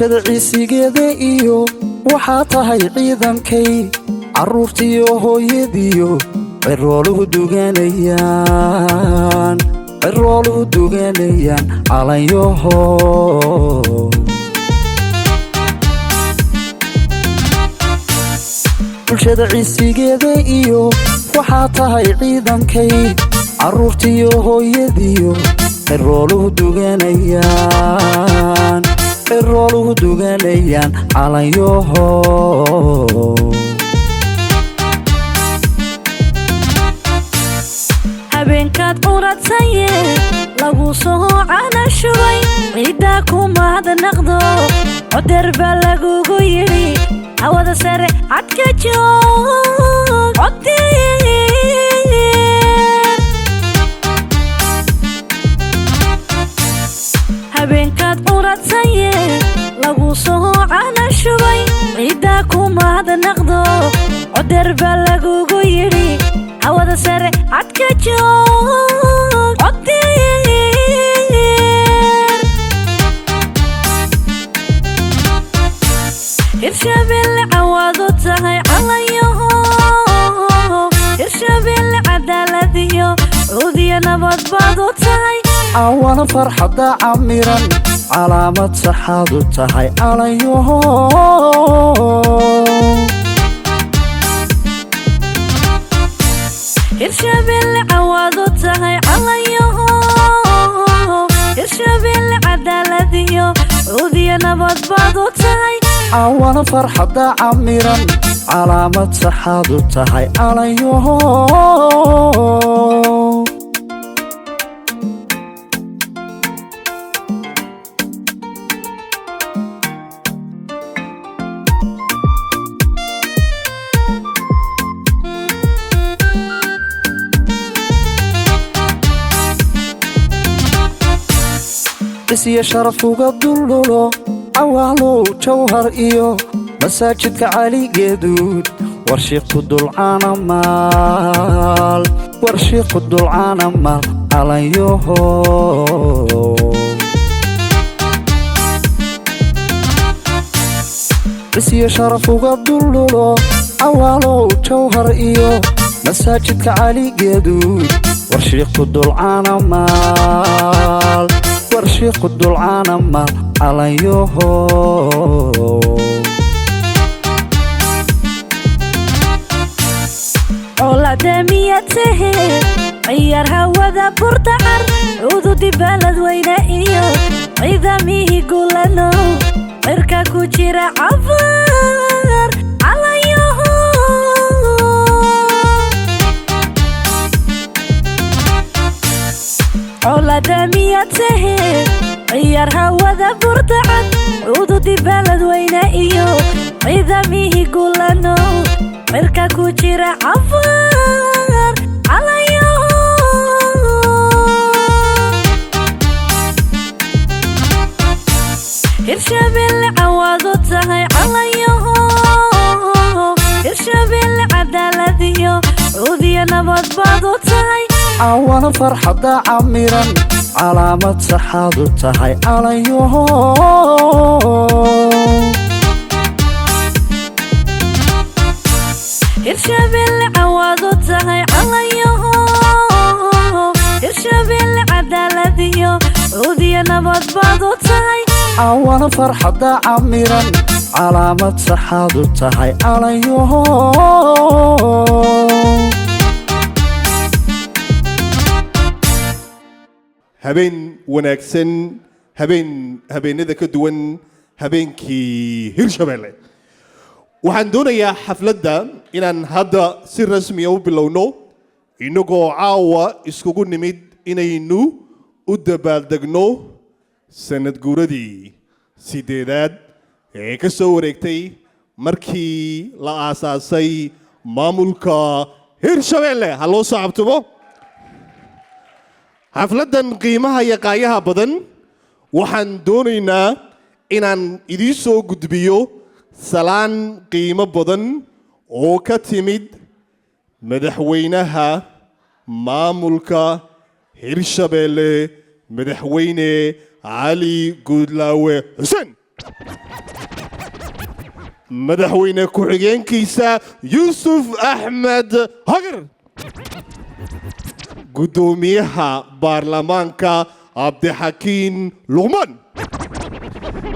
Bulshada ciisigeeda iyo waxaa tahay ciidankay, carruurtiyo hooyadiyo cirooluhu duganayaan, cirooluhu duganayaan calanyaho. Bulshada ciisigeeda iyo waxaa tahay ciidankay, carruurtiyo hooyadiyo cirooluhu duganayaan, cirooluhu duganayaan calanyaho. Habeenkaad curadsaye lagu soo cana shubay, ciiddaa ku mahadnaqdo, codeer baa lagugu yidhi, hawada sare cadka joog codeer. Habeenkaad curadsaye lagu soo cana shubay, ciiddaa ku mahadnaqdo, codeer baa lagugu yidhi, hawada sare cadka joog codeer. Hirshabelle cawaad u tahay calanyaho, Hirshabelle cadaalad iyo cuudiya nabad baad u tahay. Cawana farxadda camiran, calaamad saxaad u tahay calanyaho. Hirshabelle cawaad u tahay calanyaho, Hirshabelle cadaalad iyo cuudiya nabad baad u tahay. Cawana farxadda camiran, calaamad saxaad u tahay calanyaho. Isyo sharaf uga duldhulo cawaalow Jawhar iyo masaajidka Caligeeduud, warshiiqku dulcaanamaal, warshiiqu dulcaanamaal calanyaho. Isyo sharaf uga duldhulo cawaalow Jawhar iyo masaajidka Caligeeduud, warshiiqku dulcaanamaal, warshiiqu dulcaanamaal calanyaho. Colaadamiya tahe ciyaar hawada burtacar, cududi balad weyne iyo ciidamihii gulanow, cirka ku jira cafaar calanyaho. Colaadamiya tahe ciyaar hawada burtacad, cududi balad weyne iyo ciidamihii gulanow, cirka ku jira cafaar calanyaho. Hirshabelle cawaad u tahay calanyaho, Hirshabelle cadaalad iyo cuudiya nabad baad u tahay. Cawana farxadda camiran, calaamad saxaad u tahay calanyaho. Hirshabelle cawaad u tahay calanyaho, Hirshabelle cadaalad iyo cuudiya nabad baad u tahay. Cawana farxadda camiran, calaamad saxaad u tahay calanyaho. Habeen wanaagsan, habeen habeenada ka duwan, habeenkii Hirshabelle. Waxaan doonayaa xafladda inaan hadda si rasmiya u bilowno, inagoo caawa iskugu nimid inaynu u dabaaldegno sanad guuradii 8aad ee ka soo wareegtay markii la aasaasay maamulka Hirshabelle. Ha loo sacabtumo. Xafladdan qiimaha iyo qaayaha badan waxaan doonaynaa inaan idiin soo gudbiyo salaan qiimo badan oo ka timid madaxweynaha maamulka Hirshabeelle, Madaxweyne Cali Guudlaawe Xuseen. Madaxweyne ku-xigeenkiisa Yuusuf Axmed Hagar, guddoomiyaha baarlamaanka Cabdixakiin Luqmaan.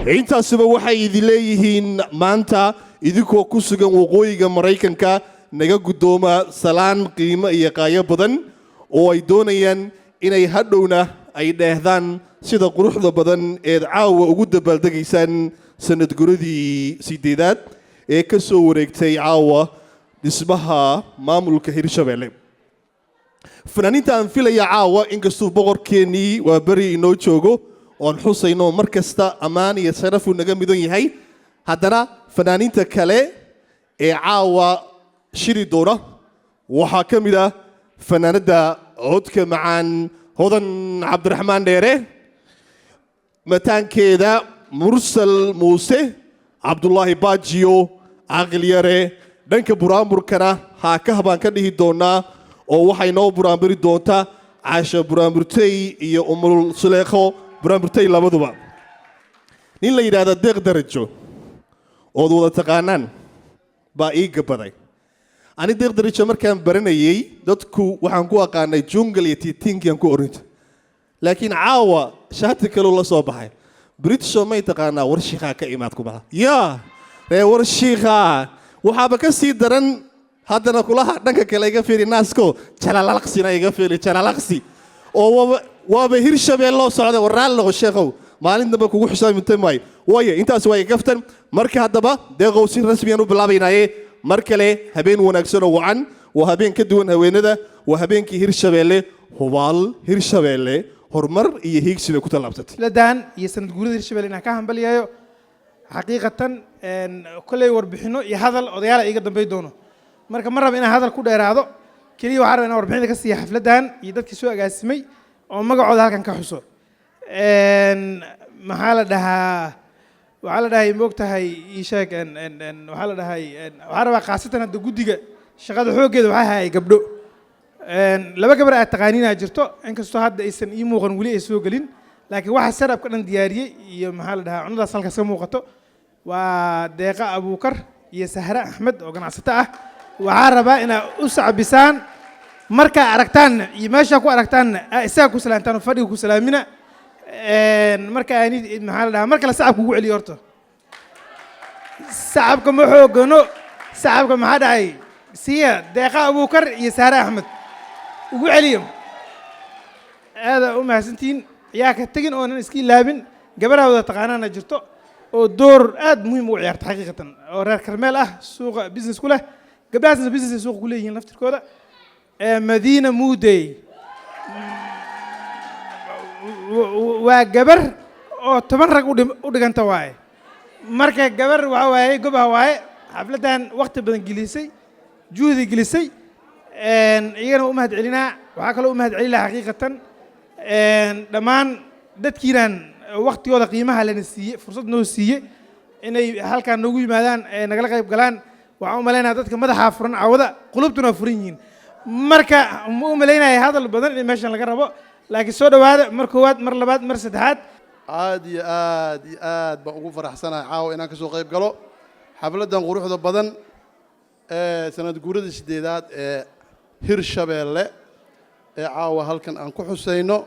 Intaasuba waxay idin leeyihiin maanta, idinkoo ku sugan waqooyiga Maraykanka, naga guddooma salaan qiimo iyo qaayo badan oo ay doonayaan inay hadhowna ay dheehdaan sida quruxda badan eed caawa ugu dabaaldegaysaan sanadguradii 8aad ee ka soo wareegtay caawa dhismaha maamulka Hirshabelle. Fanaaniinta aan filaya caawa, inkastuu boqorkeennii waa beri inoo joogo oon xusayno mar kasta ammaan iyo sharafuu naga mudan yahay, haddana fanaaniinta kale ee caawa shiri doona waxaa ka mid ah fanaanadda codka macaan Hodan Cabdiraxmaan Dheere, mataankeeda Mursal Muuse, Cabdulaahi Baajiyo, Caqil Yare. Dhanka buraanburkana haakah baan ka dhihi doonaa oo waxay noo buraanburi doontaa Caasha Buraanburtey iyo Umul Suleekho Buraanburtey labaduba. Nin la yidhaahda Deeq Darajo ood wada taqaanaan baa ii gabaday. Ani Deeq Darajo markaan baranayey, dadku waxaan ku aqaanay jungal iyo tiitiinkiaan ku orinta, laakiin caawa shaati kaleu la soo baxay. Britisho may taqaanaa, war shiikhaa ka imaad ku baxa yaa ree war shiikhaa. Waxaaba ka sii daran haddana kulaha dhanka kale iga fiiri, naasko Jalalaqsina iga fiiri, Jalalaqsi oo waaba Hirshabeelloo socda. War raalli noqo sheekhow, maalin dambe kugu xisaabintay maayo. Waayo, intaas waa kaftan. Marka haddaba Deeqow, si rasmiyan u bilaabaynaaye, mar kale habeen wanaagsan oo wacan. Waa habeen ka duwan haweenada, waa habeenkii Hirshabeelle. Hubaal Hirshabeelle horumar iyo hiigsi bay ku tallaabsatay. Xafladan iyo sanad guurida Hirshabelle inaan ka hambalyayo xaqiiqatan, kolley warbixino iyo hadal odayaala iiga dambey doono. Marka ma raba inaan hadal ku dheeraado. Keliya waxaan rabaa inaan warbixinta ka siiya xafladdan iyo dadkii soo agaasimay oo magacooda halkan ka xuso. Maxaa la dhahaa, waxaa la dhahay, moog tahay, ii sheeg, waxaa la dhahay, waxaan rabaa khaasatan hadda guddiga shaqada xooggeeda waxaa hayay gabdho. Laba gabar aad taqaaniinaa jirto, inkastoo hadda aysan ii muuqan, weli ay soo gelin, laakiin waxa sarabka dhan diyaariyey iyo maxaa la dhahaa cunadaas halkaas ka muuqato waa Deeqa Abuukar iyo Sahre Axmed oo ganacsato ah. Waxaa rabaa inaad u sacbisaan markaa aragtaanna iyo meeshaa ku aragtaanna aa isaga ku salaamtaan oo fadhiga ku salaamina. Marka aani maxaa la dhahaa, mar kale sacabka ugu celiyo. Horta sacabka ma xoogano, sacabka maxaa dhacay? Siya Deeqa Abuukar iyo Sahre Axmed ugu celiyo. Aada u mahadsantihiin. Yaa ka tegin oonan iska ilaabin gabadhaa wada taqaanaana jirto oo door aad muhiim ugu ciyaarta xaqiiqatan, oo reer Karmeel ah, suuqa business ku leh. Gabdhahaasna business ay suuqa ku leeyihiin laftirkooda. Madiina Muudey waa gabar oo 10 rag u dhiganta waaye. Marka gabar waxa waaye gobaha waaye, xafladdan waqti badan gelisay, juhdi gelisay, iyagana u mahad celinaa. Waxaa kaloo u mahad celin lahaa xaqiiqatan dhammaan dadkiinan waqtigooda qiimaha lana siiyey, fursad noo siiyey inay halkaan noogu yimaadaan, ee nagala qayb galaan. Waxaan u malaynayaa dadka madaxaa furan cawada, qulubtuna waa furan yihiin. Marka ma u malaynaya hadal badan in meeshan laga rabo, laakiin soo dhowaada mar koowaad, mar labaad, mar saddexaad. Aad iyo aad iyo aad baan ugu faraxsanahay caawa inaan ka soo qayb galo xafladdan quruxda badan ee sanad guurada 8aad ee Hirshabeelle ee caawa halkan aan ku xusayno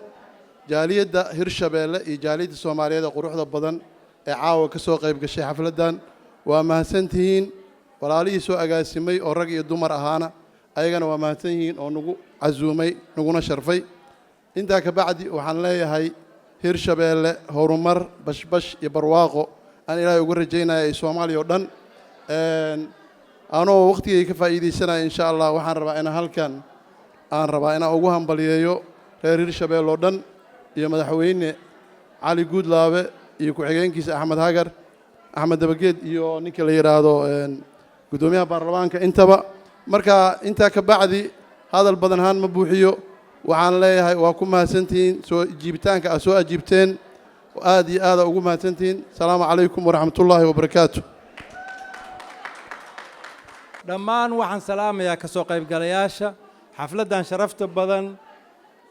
jaaliyadda Hirshabeelle iyo jaaliyadda Soomaaliyeed ee quruxda badan ee caawa ka soo qayb gashay xafladdan. Waa mahadsantihiin. Walaalihii soo agaasimay oo rag iyo dumar ahaana, ayagana waa mahadsan yihiin oo nagu casuumay, naguna sharfay. Intaa ka bacdi waxaan leeyahay Hirshabeelle horumar, bashbash iyo barwaaqo aan Ilaahay uga rajaynaya ee Soomaaliya oo dhan. Anoo waqtigay ka faa'iidaysanaya, insha Allah waxaan rabaa inaan halkan aan rabaa inaan ugu hambaliyeeyo reer Hirshabeelle oo dhan iyo madaxweyne Cali Guudlaabe iyo ku-xigeenkiisa Axmed Hagar, Axmed Dabageed, iyo ninka la yidhaahdo guddoomiyaha baarlamaanka intaba. Marka intaa ka bacdi hadal badan haan ma buuxiyo. Waxaan leeyahay waa ku mahadsantihiin soo jiibitaanka aad soo ajiibteen, aad iyo aada ugu mahadsantihiin. Asalaamu calaykum waraxmatullaahi wabarakaatu. Dhammaan waxaan salaamayaa ka soo qaybgalayaasha xafladdan sharafta badan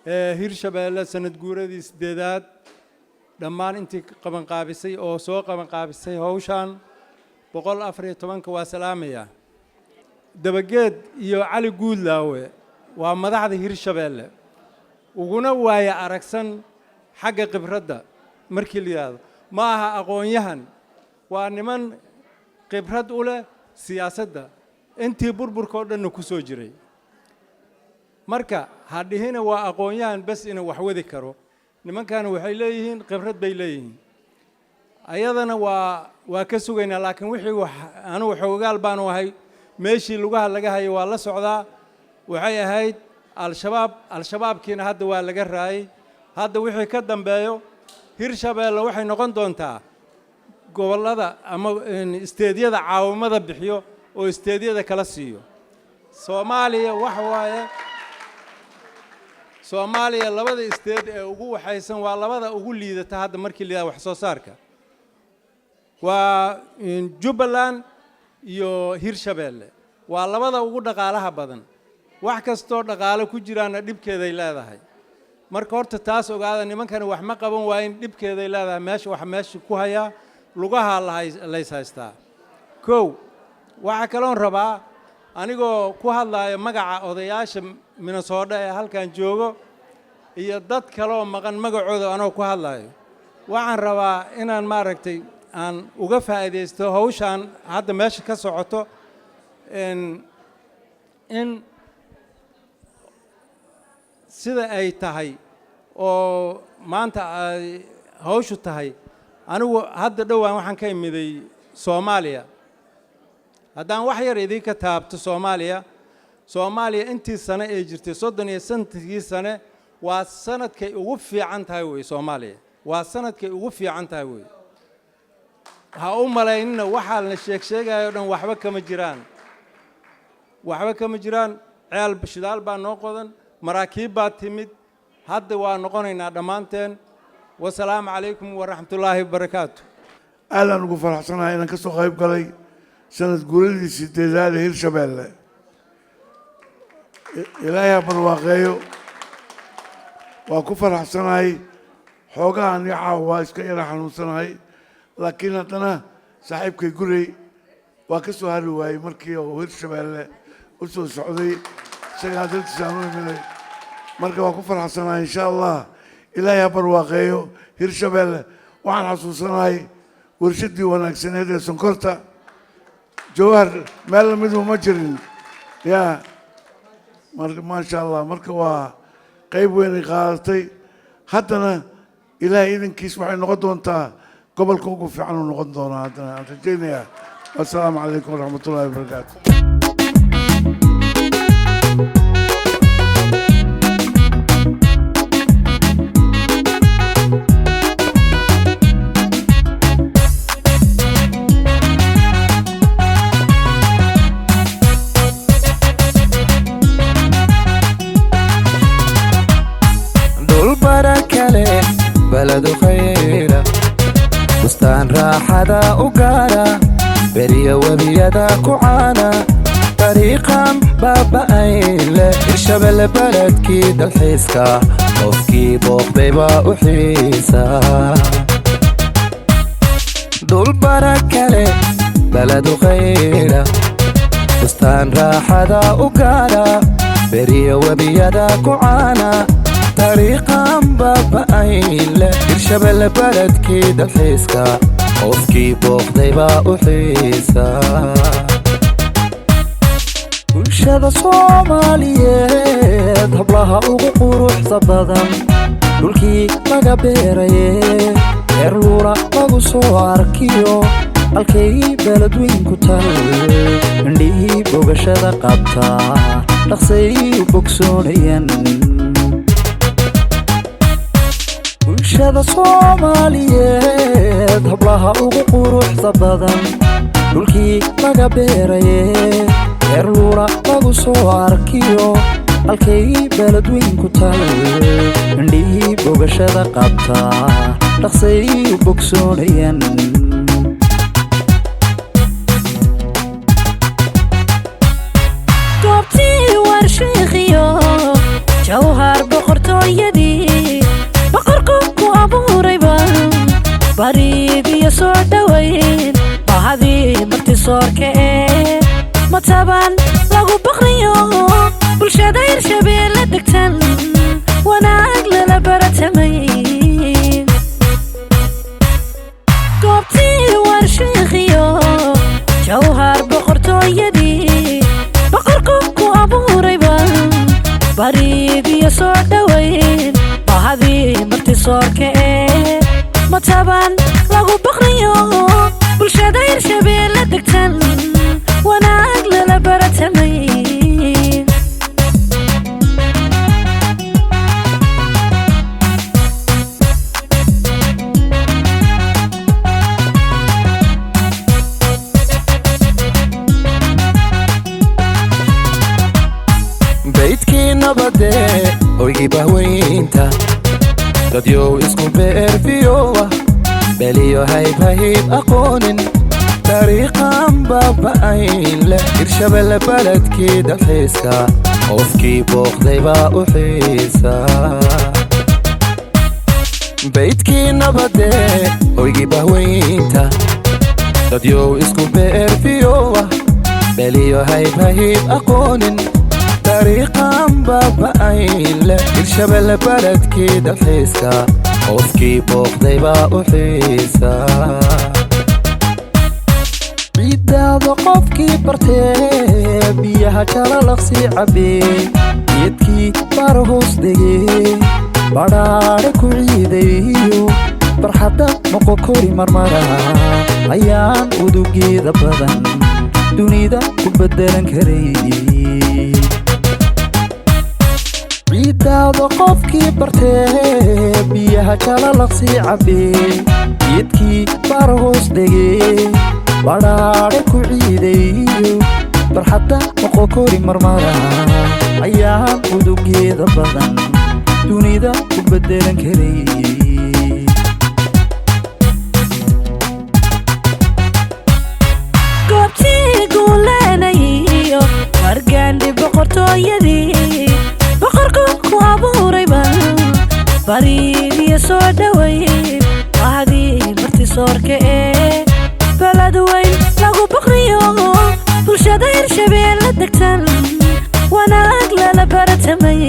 ee Hirshabeelle sanad guuradii 8aad. Dhammaan intii qabanqaabisay oo soo qabanqaabisay howshan 114-ka waa salaamayaa. Dabageed iyo Cali Guudlaawe waa madaxda Hirshabeelle uguna waaya aragsan xagga khibradda. Markii la yidhaahdo ma aha aqoon-yahan, waa niman khibrad u leh siyaasadda, intii burburka oo dhanna ku soo jiray. Marka ha dhihina waa aqoon-yahan bes inuu wax wadi karo. Nimankana waxay leeyihiin khibrad bay leeyihiin, ayadana waa ka sugaynaa. Laakiin wixii wax anugu xoogaal baanu ahay, meeshii lugaha laga hayo waa la socdaa. Waxay ahayd Al-Shabaab, Al-Shabaabkiina hadda waa laga raayay. Hadda wixii ka dambeeyo, Hirshabeelle waxay noqon doontaa gobollada ama isteedyada caawimada bixiyo oo isteedyada kala siiyo Soomaaliya. Wax waaye, Soomaaliya labada isteed ee ugu waxaysan waa labada ugu liidata hadda markii la yidhahdo wax soo saarka, waa Jubbaland iyo Hirshabeelle. Waa labada ugu dhaqaalaha badan. Wax kastoo dhaqaale ku jiraana dhibkeeday leedahay. Marka horta taas ogaada, nimankani wax ma qaban waayin, dhibkeeday leedahay. Meesha wax meesha ku hayaa lugaha lays haystaa. Kow, waxaa kaloon rabaa, anigoo ku hadlayo magaca odayaasha Minnesota ee halkan joogo iyo dad kaleoo maqan magacooda anoo ku hadlayo, waxaan rabaa inaan maaragtay aan uga faa'iidaysto hawshaan hadda meesha ka socoto in sida ay tahay oo maanta ay hawshu tahay. Anigu hadda dhowaan waxaan ka imiday Soomaaliya. Haddaan wax yar idinka taabto Soomaaliya, Soomaaliya intii sane ee jirtay, 35-kii sane, waa sanadkay ugu fiican tahay wey. Soomaaliya waa sanadkay ugu fiican tahay wey. Ha u malaynina waxaa la sheeg sheegayo dhan, waxba kama jiraan, waxba kama jiraan. Ceel shidaal baa noo qodan, maraakiib baa timid, hadda waa noqonaynaa dhammaanteen. Wasalaamu calaykum waraxmatullaahi wabarakaatu. Aadaan ugu faraxsanahay inaan ka soo qayb galay sanad guuradii 8aad ee Hirshabeelle. Ilaahay ha barwaaqeeyo. Waa ku faraxsanahay. Xoogahan iyo caawa waa iska yara xanuunsanahay, laakiin haddana saaxiibkay Gurey waa ka soo hari waayey markii uu Hirshabeelle u soo socday, isagaa dartiis aan u imiday. Marka waa ku faraxsanahay. Insha Allah, Ilaahay ha barwaaqeeyo Hirshabeelle. Waxaan xasuusanahay warshadii wanaagsaneed ee sonkorta Jowhar, meel lamid uma jirin ya. Marka maasha Allah, marka waa qayb weynay qaadatay. Haddana Ilaahay idankiis waxay noqon doontaa gobolka ugu fiican uu noqon doonaa haddana aan rajaynayaa. Wassalaamu calaykum waraxmatullahi wabarakaatu. Dhul barakale, baladu khayra, bustaan raaxada u gaara, beriya webiyada ku caana, dariiqan baaba'ayn leh, Hirshabelle beledkii dalxiiska, qofkii booqday baa u xiisa. Dhul barakale, baladu khayra, bustaan raaxada u gaara, beriya webiyada ku caana, dariiqan baaba'ayn leh, Hirshabelle beledkii dalxiiska, qofkii booqday baa u xiisa. Bulshada Soomaaliyeed hablaha ugu quruxda badan, dhulkii laga beeraye, reer luura lagu soo arkiyo, halkay beledweyn ku tal, indhihii bogashada qabtaa dhaqsay u bogsoonayaan. Bulshada Soomaaliyeed hablaha ugu quruxda badan, dhulkii laga beeraye, reer luura lagu soo arkiyo, halkay beledweyn ku tal, indhihii bogashada qabtaa dhaqsay u bogsoonayaan. Goobtii Warshiikhiyo Jawhar, boqortooyadii boqorku ku abuurayba. Soorka ee Matabaan lagu baqriyo, bulshada Hirshabeelle degtan wanaag lala baratamay. Goobtii Warshiikhiyo Jawhar boqortooyadii boqorku ku abuurayba bariidiyo soo dhowayn. Bahadii marti soorka ee Matabaan lagu baqriyo, bulshada Hirshabeelle degtan wanaag lala baratamay. Baydkii nabade, hoygii bahweynta, dadyow isku beerfiyowa, beliyo hayb aqoonin, dariiqan baaba'ayn leh. Hirshabelle baledkii dalxiiska, qofkii booqday baa u xiisa. Baydkii nabade, hoygii bahweynta, dadyow isku beerfiyowa, beliyo hayb aqoonin, dariiqan baaba'ayn leh. Hirshabelle baledkii dalxiiska, qofkii booqday baa u xiisa. Ciiddaada qofkii bartee, biyaha jalalaqsii cabbee, geedkii baar hoos degee, badhaadhe ku ciidayo, barxadda Moqokori marmara ayaan udugeeda badan dunida ku beddelan karay. Ciiddaada qofkii bartee, biyaha jalalaqsii cabbee, geedkii baar hoos degee, badhaadhe ku ciidayo, barxadda Moqokori marmara ayaan udugeeda badan dunida ku beddelan karay. Goobtii guuleenayiyo Wargaandhi boqortooyadii boqorku ku abuurayba bariidiyo soo dhowayn. Bahdii marti soorka ee balad weyn lagu baqriyo, bulshada Hirshabeelle degtan wanaag lala baratamay.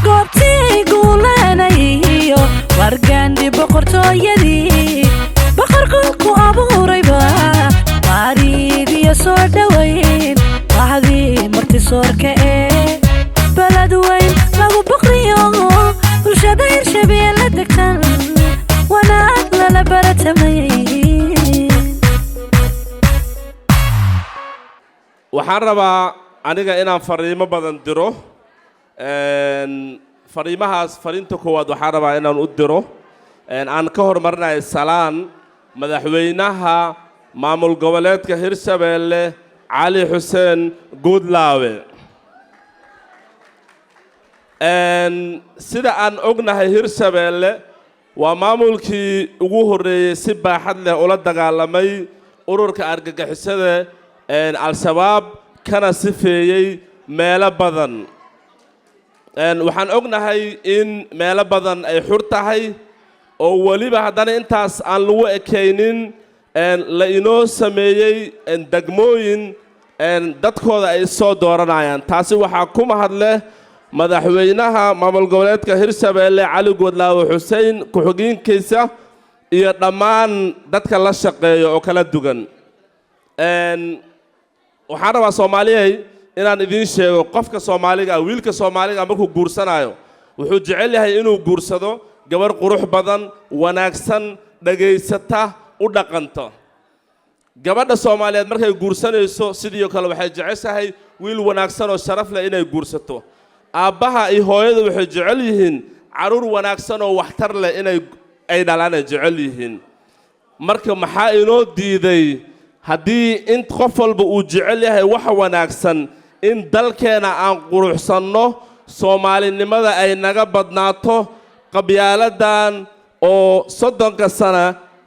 Goobtii guuleenayiyo Wargaandhi boqortooyadii boqorku ku abuurayba bariidiyo soo dhowayn. Bahdii marti soorka ee balad weyn lagu baqriyo, bulshada Hirshabeelle degtan wanaag lala baratamay. Waxaan rabaa aniga inaan fariimo badan diro. Fariimahaas, fariinta koowaad waxaan rabaa inaan u diro, aan ka hormarinayo salaan madaxweynaha maamul goboleedka Hirshabeelle, Cali Xuseen Guudlaawe. Sida aan ognahay, Hirshabeelle waa maamulkii ugu horreeyey si baaxad leh ula dagaalamay ururka argagixisada Al-Shabaab, kana sifeeyey meelo badan. Waxaan ognahay in meelo badan ay xur tahay, oo weliba haddana intaas aan lagu ekaynin, la inoo sameeyey degmooyin dadkooda ay soo dooranayaan. Taasi waxaa ku mahad leh madaxweynaha maamul goboleedka Hirshabeelle, Cali Goodlaawe Xuseen, ku-xigeenkiisa iyo dhammaan dadka la shaqeeya oo kala duwan. Waxaan rabaa, Soomaaliyey, inaan idiin sheego: qofka Soomaaliga ah, wiilka Soomaaliga ah, markuu guursanayo wuxuu jecel yahay inuu guursado gabar qurux badan, wanaagsan, dhagaysata, u dhaqanto. Gabadha Soomaaliyeed markay guursanayso sidii kale waxay jeceshahay wiil wanaagsan oo sharaf leh inay guursato. Aabbaha iyo hooyada waxay jecel yihiin carruur wanaagsan oo waxtar leh inay ay dhalaan ay jecel yihiin. Marka maxaa inoo diiday, haddii in qof walba uu jecel yahay wax wanaagsan, in dalkeena aan quruxsanno, Soomaalinimada ay naga badnaato, qabyaaladan oo 30-ka sana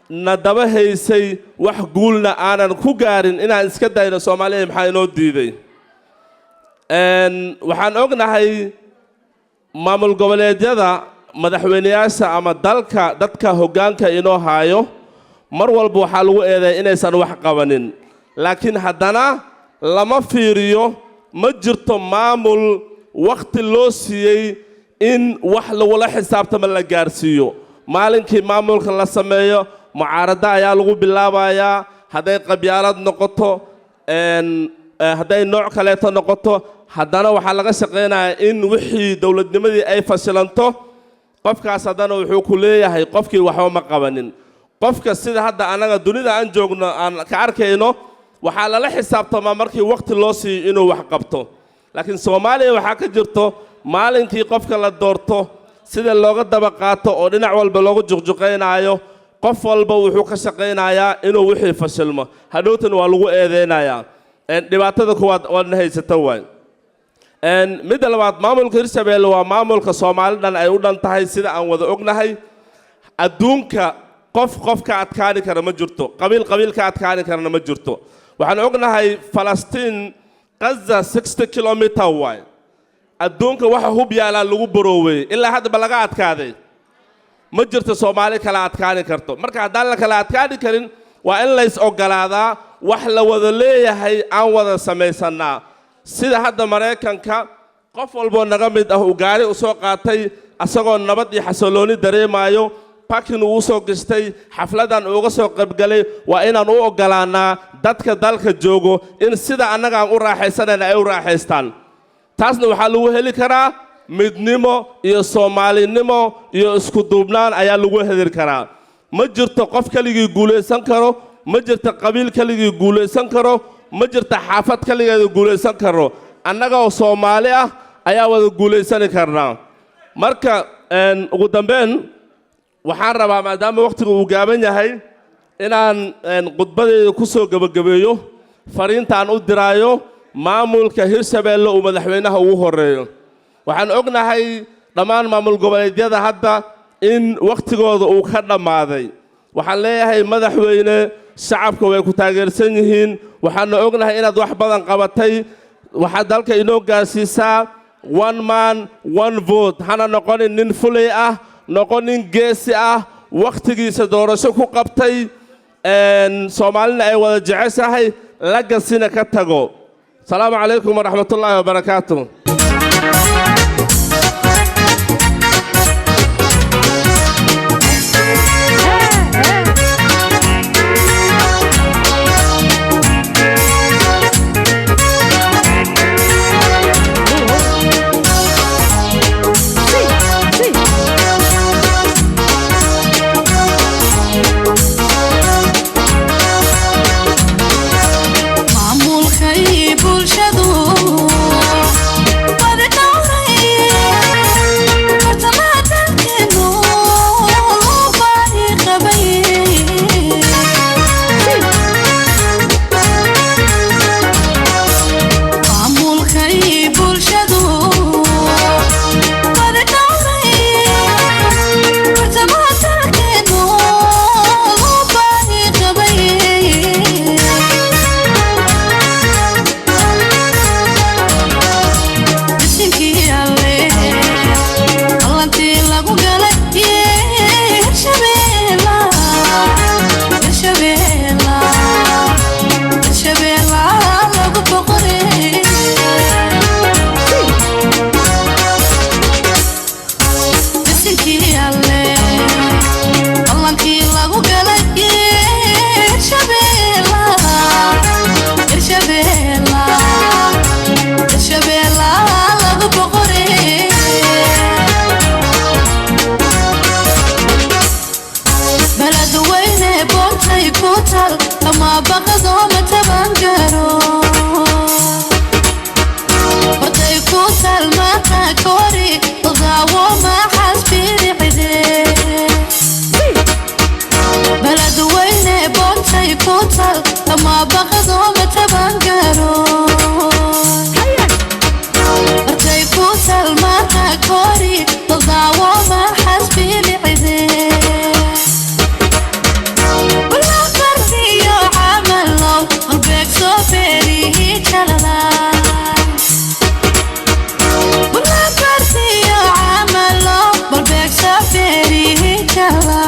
na daba haysay, wax guulna aanan ku gaarin, inaan iska dayno? Soomaaliya, maxaa inoo diiday? Waxaan ognahay maamul goboleedyada, madaxweyneyaasha ama dalka dadka hoggaanka inoo haayo. Mar walba waxaa lagu eedeeya inaysan wax qabanin, laakiin haddana lama fiiriyo. Ma jirto maamul wakhti loo siiyey in wax lagula xisaabtamo la gaarsiiyo. Maalinkii maamulka la sameeyo, mucaaradda ayaa lagu bilaabayaa. Hadday qabyaalad noqoto, hadday nooc kaleeto noqoto, haddana waxaa laga shaqaynayaa in wixii dowladnimadii ay fashilanto. Qofkaas haddana wuxuu ku leeyahay qofkii waxba ma qabanin. Qofka sida hadda annaga dunida aan joogno aan ka arkayno, waxaa lala xisaabtamaa markii wakhti loo siiyo inuu wax qabto. Laakiin Soomaaliya waxaa ka jirto, maalinkii qofka la doorto, sida looga daba qaato oo dhinac walba loogu juqjuqaynaayo. Qof walba wuxuu ka shaqaynayaa inuu wixii fashilmo, hadhowtan waa lagu eedeynayaa. Dhibaatada kuwaad waadna haysata waay. Midda labaad, maamulka Hirshabeelle waa maamulka Soomaali dhan ay u dhan tahay. Sida aan wada ognahay, adduunka qof qof ka adkaani kara ma jirto, qabiil qabiil ka adkaani karana ma jirto. Waxaan ognahay Falastiin, Gaza, 60 kilometer waay. Adduunka waxa hub yaalaa lagu baroowey, ilaa haddaba laga adkaaday ma jirto. Soomaali kala adkaani karto. Marka haddaan la kala adkaani karin, waa in lays ogolaadaa, wax la wada leeyahay aan wada samaysannaa. Sida hadda Maraykanka, qof walboo naga mid ah uu gaari u soo qaatay asagoo nabad iyo xasillooni dareemaayo, parking uu soo gashtay, xafladan uuga soo qaybgalay, waa inaan u oggolaannaa dadka dalka joogo in sida annaga aan u raaxaysanayna ay u raaxaystaan. Taasna waxaa lagu heli karaa midnimo iyo Soomaalinimo iyo isku duubnaan ayaa lagu heli karaa. Ma jirto qof keligii guulaysan karo, ma jirto qabiil keligii guulaysan karo, ma jirto xaafad keligeeda guulaysan karo. Annaga oo Soomaali ah ayaa wada guulaysani karnaa. Marka ugu dambeyn, waxaan rabaa, maadaama wakhtigu uu gaaban yahay, inaan khudbadeyda ku soo gebagabeeyo fariintaan u diraayo maamulka Hirshabeelle uu madaxweynaha ugu horreeyo. Waxaan ognahay dhammaan maamul goboleedyada hadda in wakhtigooda uu ka dhammaaday. Waxaan leeyahay, madaxweyne, shacabka way ku taageersan yihiin. Waxaana ognahay inaad wax badan qabatay. Waxaad dalka inoo gaarsiisaa one man, one vote. Hana noqonin nin fulay ah, noqon nin geesi ah, wakhtigiisa doorasho ku qabtay, Soomaalina ay wada jeceshahay, legacy-na ka tago. Asalaamu calaykum waraxmatullaahi wabarakaatu. Maamulkay bulshadu badi dhowray, bartamaha dalkeenu baahi qabay. Maamulkay bulshadu badi dhowray, bartamaha dalkeenu baahi qabay. Bisinkii Alle, ballantii lagu galay Hirshabeella, Hirshabeella, Hirshabeella lagu boqoray. Bisinkii Alle, ballankii lagu galay Hirshabeella, Hirshabeella, Hirshabeella lagu boqoray. Beledweyne boontay ku tal ama baqado ma taban garo. Hortay ku tal maqa kori daawo ma xasbiricde. Beledweyne boontay ku tal ama baqado ma taban garo. Hortay ku tal maqa kori daawo ma xasbiricde. Wala fardiyo camalow qalbeeg soo beerihi jalala. Wala fardiyo camalow qalbeeg soo beerihi jalala.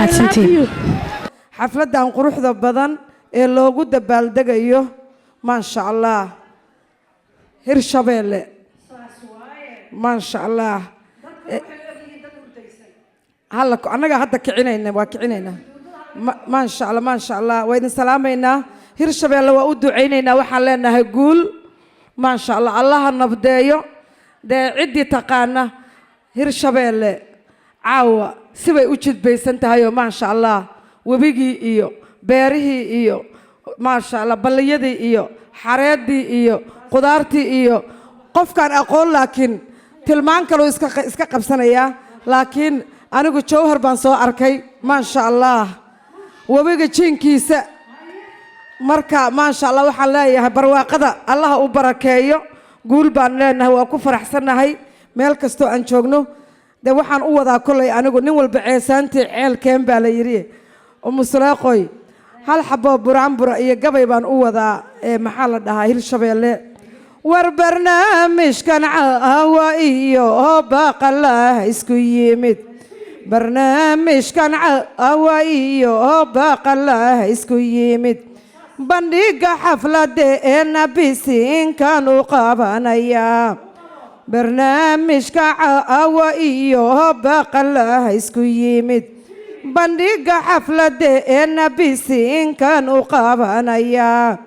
Mahadsantihiin. Xafladdan quruxda badan ee loogu dabaaldegayo, maasha Allah, Hirshabeelle, maasha Allah. Halla annaga hadda kicinayna, waa kicinaynaa. Maasha Allah, maasha Allah, waa idin salaamaynaa. Hirshabeelle waa u ducaynaynaa, waxaan leenahay guul, maasha Allah, Allaha nabdeeyo. Dee ciddii taqaana Hirshabeelle caawa sibay u jidbaysan tahayoo, maasha Allah, webigii iyo beerihii iyo, maasha Allah, balliyadii iyo xareedii iyo qudaartii iyo qofkaan aqoon laakiin tilmaan kaluu iska qabsanayaa, laakiin anigu Jowhar baan soo arkay, maasha Allah, webiga jiinkiisa. Marka maasha Allah, waxaan leeyahay barwaaqada Allaha u barakeeyo, guul baan leenahay, waa ku faraxsannahay meel kastoo aan joogno. Dee waxaan u wadaa kollay anigu nin walba ceesaantii ceelkeen baa la yidhi. Umusuleeqoy, hal xaboo buraanbura iyo gabay baan u wadaa ee maxaa la dhahaa Hirshabeelle. War barnaamijkan caawa iyo baqalah isku yimid, barnaamijkan caawa iyo baqalah isku yimid, bandhiga xafladeena bisinkan u qabanayaa. Barnaamijka caawa iyo baqalah isku yimid, bandhiga xafladeena bisinkan u qabanayaa.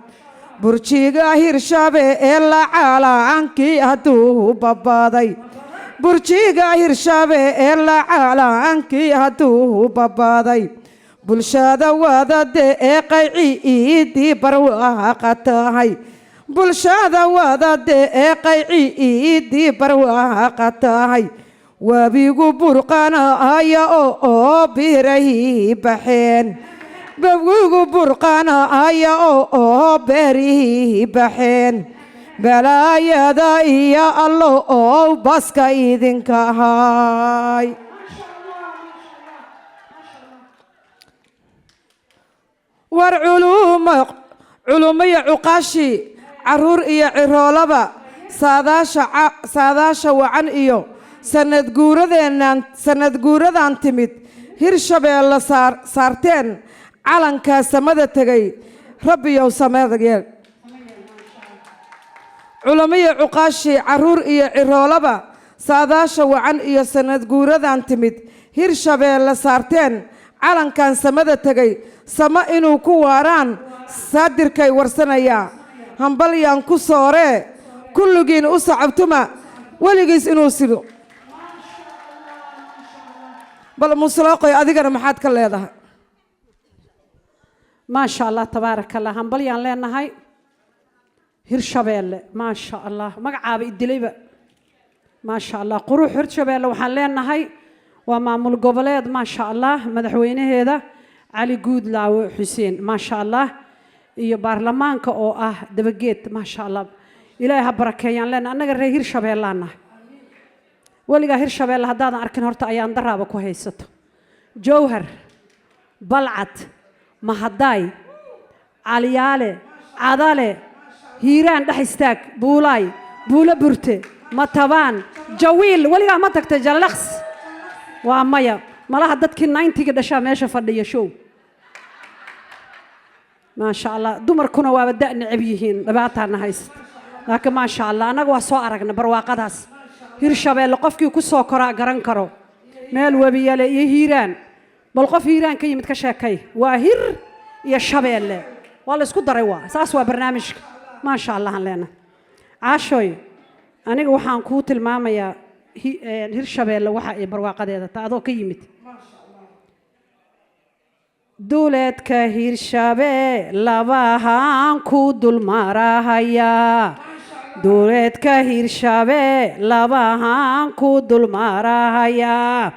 Burjiga Hirshabeelle caalaankii hadduu babaday, burjiga Hirshabeelle caalaankii hadduu babaday, bulshada wada deeqay ciidii barwaaqa tahay, bulshada wada deeqay ciidii barwaaqa tahay, webigu burqanaya oo birahii baxeen, webigu burqanaya oo beerihii baxeen, balaayada iyo Allo oo baska idinka ahay. War culuuma culumo iyo cuqaashi, caruur iyo ciroolaba, saadaasha saadaasha wacan iyo sanad guuradeennan, sanad guuradan timid, Hirshabeelle saar saarteen calankaa samada tegay, Rabbiyow samada yeel. Culamo iyo cuqaashi, caruur iyo ciroolaba, saadaasha wacan iyo sanad guuradan timid, Hirshabeelle saarteen calankan samada tegay, samo inuu ku waaraan saadirkay warsanayaa. Hambalyaan ku sooree, kulligiin u sacabtuma, weligiis inuu sido. Bal Muslooqoy, adigana maxaad ka leedahay? Maasha Allah, tabaaraka Allah, hambalyaan leenahay Hirshabeelle. Maasha Allah, magacaaba idilayba, maasha Allah, qurux Hirshabeelle. Waxaan leenahay waa maamul goboleed, maasha Allah, madaxweynaheeda Cali Guudlaawe Xuseen, maasha Allah, iyo baarlamaanka oo ah Dabageed, maasha Allah, Ilaahay ha barakeeyaan leenahay. Annaga reer Hirshabeellaan nahay. Weligaa Hirshabeelle haddaadan arkin horta ayaan daraaba ku haysato. Jowhar, Balcad, Mahadaay, Caliyaale, Cadale, Hiiraan dhex istaag, Buulaay, Buulo Burte, Matabaan, Jawiil, weligaa ma tagtay Jallaqs? Waa maya. Malaha dadkii 90-ga dhashaa meesha fadhiya show. Maasha Allah, dumarkuna waaba da' necab yihiin, dhibaataana haysta, laakiin maasha Allah, annaga waa soo aragna barwaaqadaas Hirshabeelle. Qofkii ku soo koraa garan karo meel webiyale iyo Hiiraan. Bal qof Hiiraan ka yimid ka sheekay, waa Hir iyo Shabeelle, waa la isku daray, waa saas, waa barnaamijka. Maasha Allah aan leenahay. Caashoy, aniga waxaan kuu tilmaamayaa Hirshabeelle waxa ay barwaaqadeeda ta adoo ka yimid duleedka Hirshabee labahaan ku dulmarahayaa, duleedka Hirshabee labahaan ku dulmarahayaa,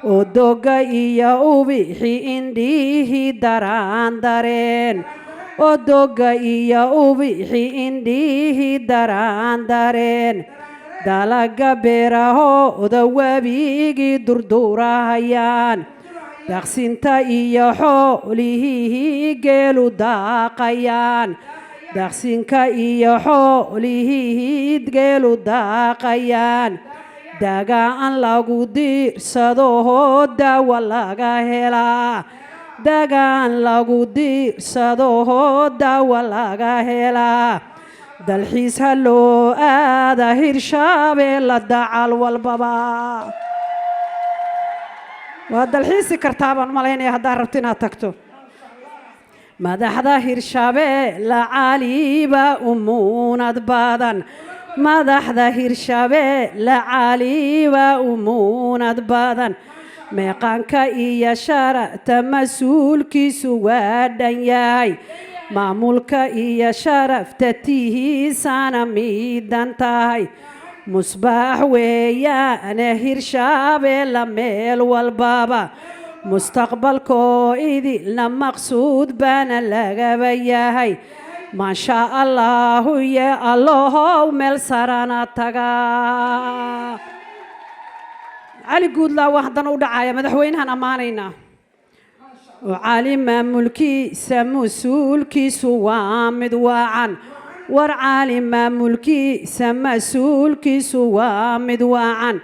odoga iyo ubixi indhihii daraan dareen, odoga iyo ubixi indhihii daraan dareen, dalaga beerahooda webigii durdurahayaan, daaqsinta iyo xoolihii geelu daaqayaan, daaqsinka iyo xoolihii geelu daaqayaan. Dagaan lagu diirsado, daawa laga helaa. Dagaan lagu diirsado, daawa laga helaa. Dalxiis ha loo aada Hirshabeella, dacal walbaba waa dalxiisi kartaa baan malaynaya haddaad rabto inaad tagto. Madaxda Hirshabeella caliba umuunad badan, madaxda Hirshabeella caliba umuunad badan. Meeqaanka iyo sharata mas-uulkiisu waa dhan yahay, maamulka iyo sharafta tihiisana miidan tahay. Musbaax weeyaane Hirshabeella meel walbaba, mustaqbalkoo idilna maqsuud baana lagaba yahay. Maasha Allahu ye Allahow meel sarana tagaa. Cali Guudlaa waa haddana u dhacaya madaxweynahan ammaanaynaa. Cali maamulkiisa mas-uulkiisu waa mid waacan. War Cali maamulkiisa mas-uulkiisu waa mid waacan.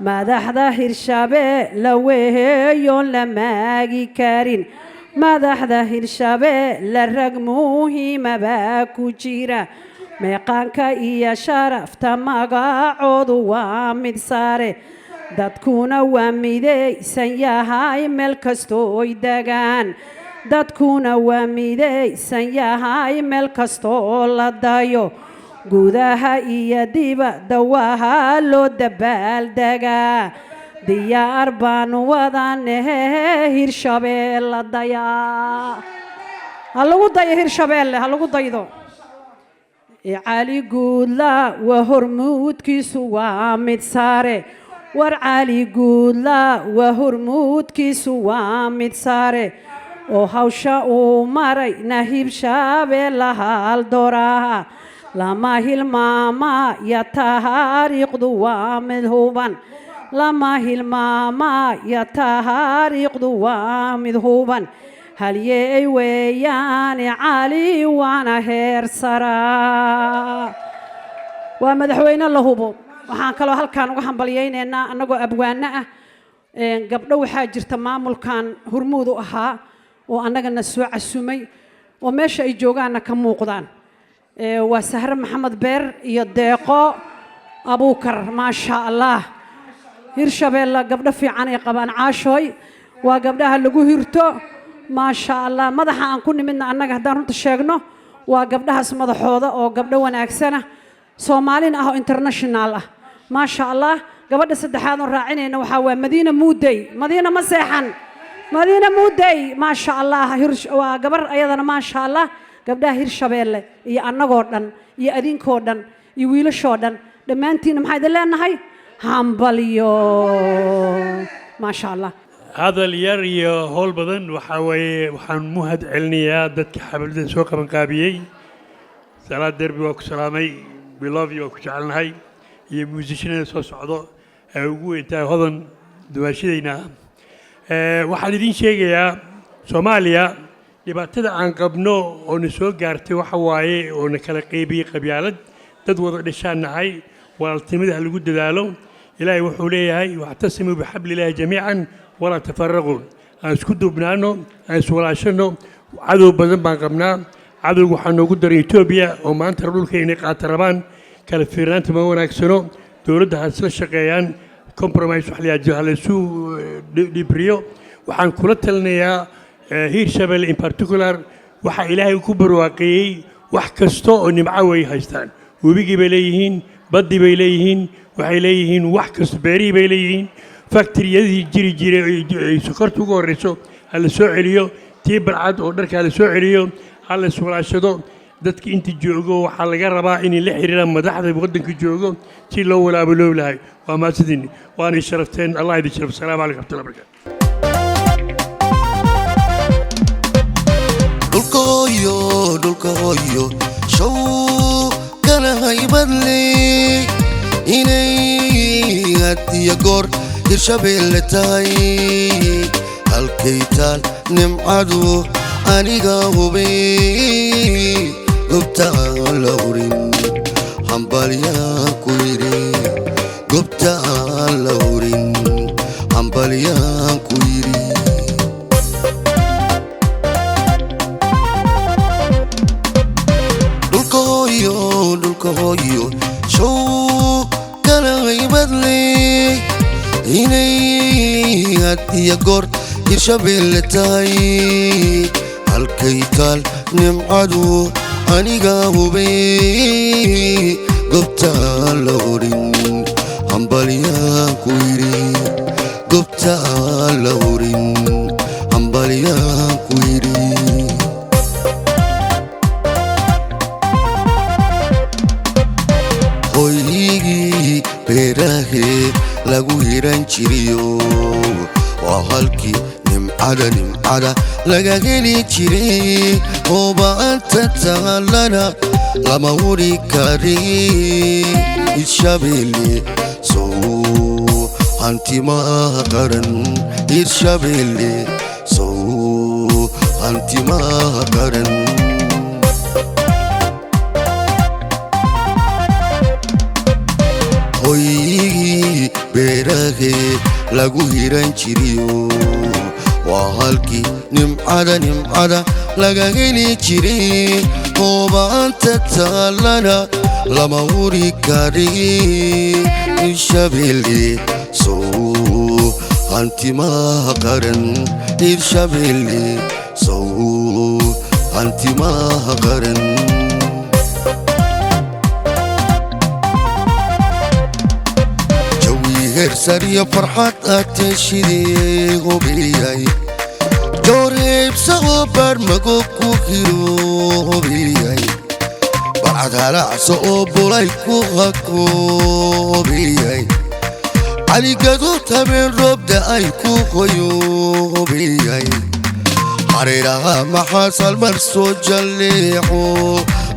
Madaxda Hirshabeella weheeyoon la maagi karin, madaxda Hirshabeella rag muhiima baa ku jira. Meeqaanka iyo sharafta magacoodu waa mid sare, dadkuna waa midaysan yahay meel kastooy degaan. Dadkuna waa midaysan yahay meel kastoo la dayo, gudaha iyo dibadda waa loo dabaaldegaa. Diyaar baanu wadanahe Hirshabeella dayaa, ha lagu dayo Hirshabeelle, ha lagu daydo. Cali Guudla waa hormuudkiisu waa mid sare. War Cali Guudla waa hormuudkiisu waa mid sare, oo hawsha uu maray na Hirshabeella hal dooraha lama hilmaamaya. Taariikhdu waa mid huban, lama hilmaamaya. Taariikhdu waa mid huban. Halyeey weeyaane Cali, waana heer saraa, waa madaxweyne la hubo. Waxaan kaloo halkaan uga hambalyaynaynaa annagoo abwaano ah gabdho waxaa jirta maamulkan hormuud u ahaa oo annagana soo casumay oo meesha ay joogaanna ka muuqdaan. Waa Sahre Maxamed Beer iyo Deeqo Abuukar. Maasha Allah, Hirshabeelle gabdho fiican ay qabaan. Caashooy waa gabdhaha lagu hirto, maasha Allah. Madaxa aan ku nimidna annaga haddaan runta sheegno waa gabdhahaas madaxooda, oo gabdho wanaagsana, Soomaalina ah oo international ah, maasha Allah. Gabadha saddexaad oon raacinayna waxaa waa Madiina Muudey. Madiina ma seexan, Madiina Muudey, maasha Allah. Waa gabar ayadana, maasha Allah. Gabdhaha Hirshabeelle iyo annagoo dhan iyo adinkoo dhan iyo wiilashoo dhan dhammaantiinna maxaa idin leenahay? Hambalyo, maasha Allah. Hadal yar iyo howl badan waxaa weeye, waxaan muhad celinayaa dadka xafladan soo qabanqaabiyey. Salaad Derbi, waa ku salaamay. We love you, waa ku jecelnahay. Iyo muusishanada soo socdo ee ugu weyntahay Hodan duwaashadayna ah. Waxaan idiin sheegayaa, Soomaaliya dhibaatada aan qabno oo na soo gaartay waxa waaye oo na kala qaybiyey qabyaalad. Dad wada dhashaan nahay, walaaltinimada ha lagu dadaalo. Ilaahay wuxuu leeyahay: واعتصموا بحبل الله جميعا ولا تفرقوا. Aan isku duubnaano, aan iswalaashano. Cadow badan baan qabnaa. Cadowga waxaa noogu daray Etoobiya oo maanta dhulka inay qaata rabaan. Kala fiirnaanta ma wanaagsano. Dowladda ha isla shaqeeyaan, compromise wax la yidhaahdo ha laysu dhibriyo. Waxaan kula talinayaa Hiirshabelle in particular, waxa Ilaahay ku barwaaqeeyey wax kasta oo nimco way haystaan. Webigii bay leeyihiin, baddii bay leeyihiin, waxay leeyihiin wax kasta, beerihii bay leeyihiin, factory-yadii jiri jiray ay sokorta ugu horreyso ha la soo celiyo, tii Balcad oo dharka ha la soo celiyo, ha la iswalaashado. Dadka inta joogo waxaa laga rabaa inay la xiriiraan madaxda waddanka joogo si loo walaabaloobi lahay. Waa mahadsantiin, waana sharafteen. Allah idin sharaf. Asalaamu calaykum raxmatullahi barakaatu. Dhulka hooyo, dhulka hooyo, show kala haybadle inay had iyo goor Hirshabeelle tahay. Halkay taal nimcadu aniga hubay, gobta aan la hurin hambalyaan ku yidhi. Gobta aan la hurin hambalyaan ku yidhi. Dhulka hooyo, dhulka hooyo, show kala haybadley inay had iyo goor Hirshabeelle tahay. Halkay taal nimcadu aniga hubay, gobta aan la hurin hambalyaan ku yidhi. Gobta aan la hurin hambalyaan ku yidhi. Hoygii beerahee lagu hiran jiriyo waa halkii nimcada, nimcada laga heli jiray. Hoobaanta taalana lama wuri kari. Hirshabeelle sow hanti maaha qaran? Hirshabeelle sow hanti maaha qaran? Hoygii beerahee lagu hiran jiriyo waa halkii nimcada, nimcada laga heli jiray. Hoobaanta taalana lama wuri kari. Hirshabeelle sow hanti maaha qaran? Hirshabeelle sow hanti maaha qaran? Jawi heersariyo farxad aad teshidee hubiyay, jooreebsao baarmago ku hiro hubiyay, barcad halacso oo bulay ku hako hubiyay, caligado habeen roob da'ay ku qoyo hubiyay, hareeraha maxaa salmar soo jalleeco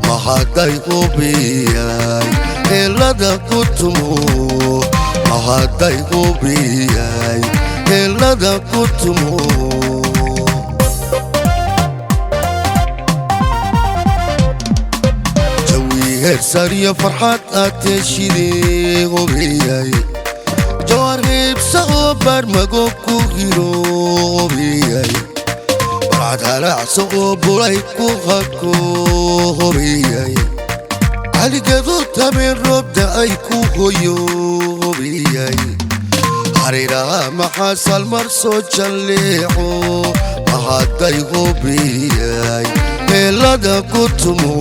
mahaday hubiyay, heelada ku tumo mahaday hubiyay, heelada ku tumo. Jawi heersariyo farxad aad teshidee hubiyay, jawaariibsa oo baarmago ku hiro hubiyay, barcad halacso oo bulay ku hako hubiyay, caligado habeen roob da'ay ku hoyo hubiyay, hareeraha maxaa salmar soo jalleeco mahaday hubiyay, heelada ku tumo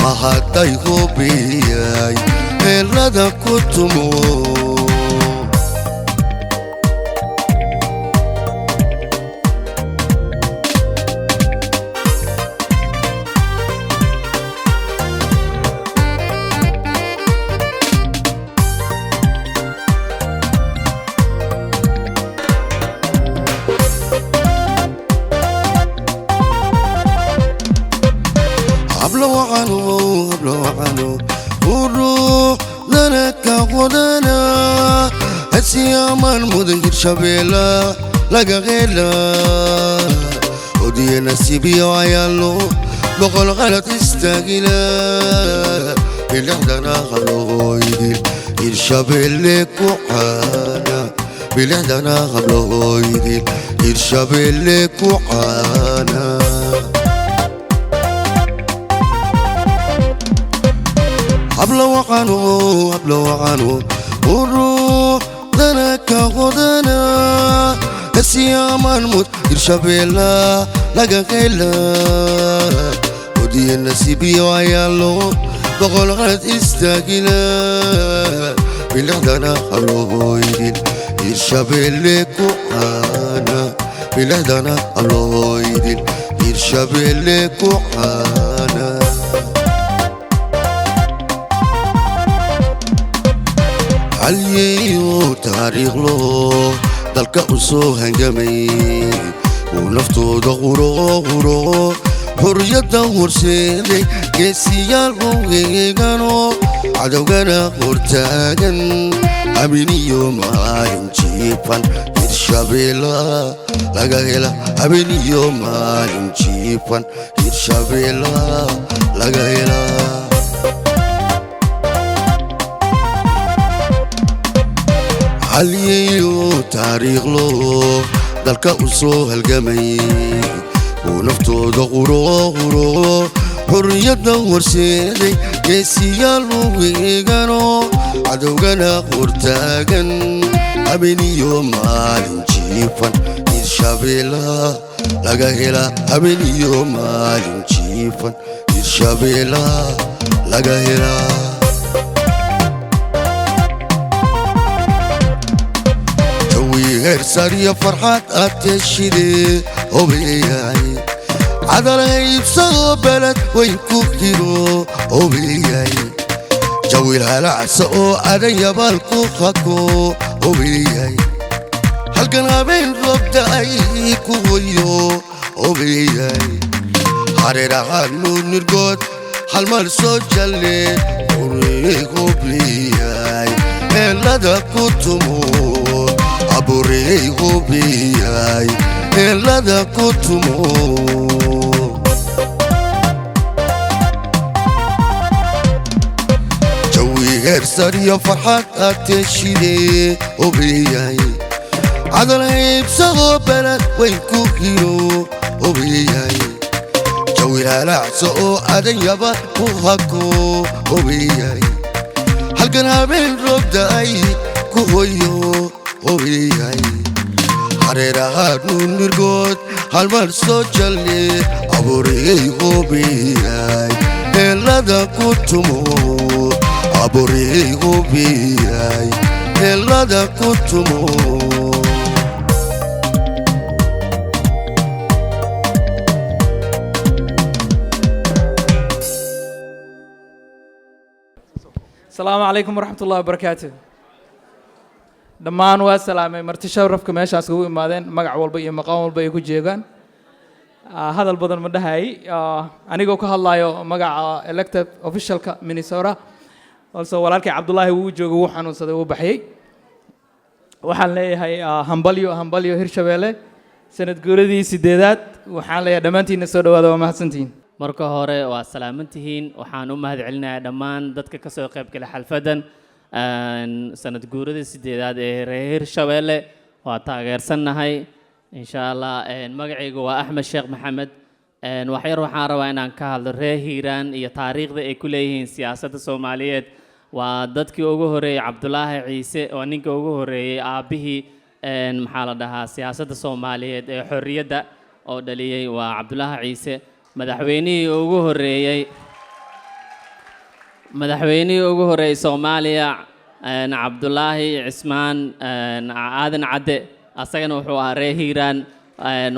mahaday hubiyay, heelada ku tumo. Hablo wacano, hablo wacano, quruxdana ka qodana, hesiyaamaan mudan Hirshabeella laga hela. Odiye nasiibiyo ayaalo boqol qalad istaagila, bilixdana hablooydil Hirshabeelle ku caana, bilixdana hablooydil Hirshabeelle ku caana. Hablo wacano, hablo wacano, quruxdana ka qodana, hesiyaamaan mud Hirshabeella laga hela. Odiye nasiibiyo ayaalo boqol qalad istaagila, bilixdana hablooydil Hirshabeelle ku caana, bilixdana hablooydil Hirshabeelle ku caana. Halyeeyo taariikh loo dalka u soo hangamay uu naftooda quro quro xurriyadda horseeday, geesiyaal u eegano cadowgana hortaagan, habeniyo maalin jiifan Hirshabeella laga hela, habeniyo maalin jiifan Hirshabeella laga hela. Halyeeyo taariikhlo dalka u soo halgamay uu naftooda quro quro xurriyadda horseeday, geesiyaal u eegano cadowgana hortaagan, habeeniyo maalin jiifan Hirshabeella laga hela, habeeniyo maalin jiifan Hirshabeella laga helaa. Jawi heersariyo farxad aad teshide hobeyay, cadalhaybsado beled way ku hiro hobeyay, jawil halacsa oo adan yabaal ku hako hobeyay, halkan habeen roob da'ay ku hoyo hobeyay, hareerahaanu nirgood halmar soo jalle hobiyay, eelada ku tumo abuurey hobiyay, eelada ku tumo. Jawi heersariyo farxad aad teshide hobiyay, cadalhaybsado beled way ku hiro hobiyay, jawil halacsa oo adan yaba ku hako hobiyay, halkan habeen roob da'ay ku hoyo hobiyay, hareerahaanu nirgood halmar soo jalle abuuriyey hobiyay, eelada ku tumo abuuriyey hobiyay, eelada ku tumo. Asalaamu calaykum waraxmat ullahi wabarakaatu. Dhammaan waa salaamay marti sharafka meeshaas ugu imaadeen, magac walba iyo maqaan walba ay ku jeegaan. Hadal badan ma dhahay. Anigoo ka hadlayo magaca elected officialka Minnesota, also walaalkay Cabdullaahi wuu joogay, wuu xanuunsaday, wuu baxyey. Waxaan leeyahay hambalyo, hambalyo Hirshabeelle sanad guuradii 8aad. Waxaan leeyahay dhammaantiinna soo dhawaada, waa mahadsantihiin. Marka hore waa salaamantihiin. Waxaan u mahad celinayaa dhammaan dadka ka soo qayb galay xalfaddan sanad guurada 8aad ee reer Hirshabeelle. Waa taageersannahay insha Allah. Magacaygu waa Axmed Sheekh Maxamed. Waxyar waxaan rabaa inaan ka hadlo reer Hiiraan iyo taariikhda ay ku leeyihiin siyaasadda Soomaaliyeed. Waa dadkii ugu horreeyey, Cabdulaahi Ciise waa ninka ugu horreeyey, aabbihii maxaa la dhahaa siyaasadda Soomaaliyeed ee xorriyadda oo dhaliyey waa Cabdulaahi Ciise. Madaxweynihii ugu horreeyey Soomaaliya, Cabdulaahi Cismaan Aadan Cadde, asagana wuxuu ahaa reer Hiiraan.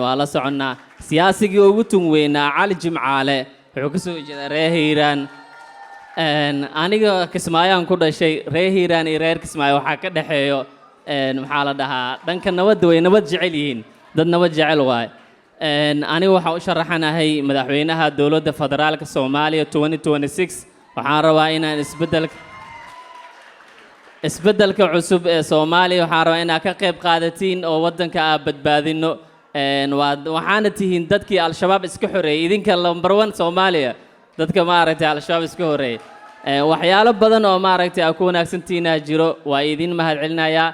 Waa la soconnaa. Siyaasigii ugu tun weynaa, Cali Jimcaale, wuxuu ka soo jeedaa reer Hiiraan. Aniga Kismaayaan ku dhashay. Reer Hiiraan iyo reer Kismaayo waxaa ka dhexeeyo maxaa la dhahaa dhanka nabadda, way nabad jecel yihiin, dad nabad jecel waaye. Aniga waxaan u sharaxanahay madaxweynaha dowladda federaalka Soomaaliya 2026. Waxaan rabaa inaan isbeddelka cusub ee Soomaaliya, waxaan rabaa inaad ka qayb qaadatiin oo waddanka aad badbaadino. Waxaana tihiin dadkii Al-Shabaab iska xoreeyey, idinka number one Soomaaliya, dadka maaragtay Al-Shabaab iska xoreeyey. Waxyaalo badan oo maaragtay aad ku wanaagsantihiinaa jiro. Waa idin mahad celinayaa.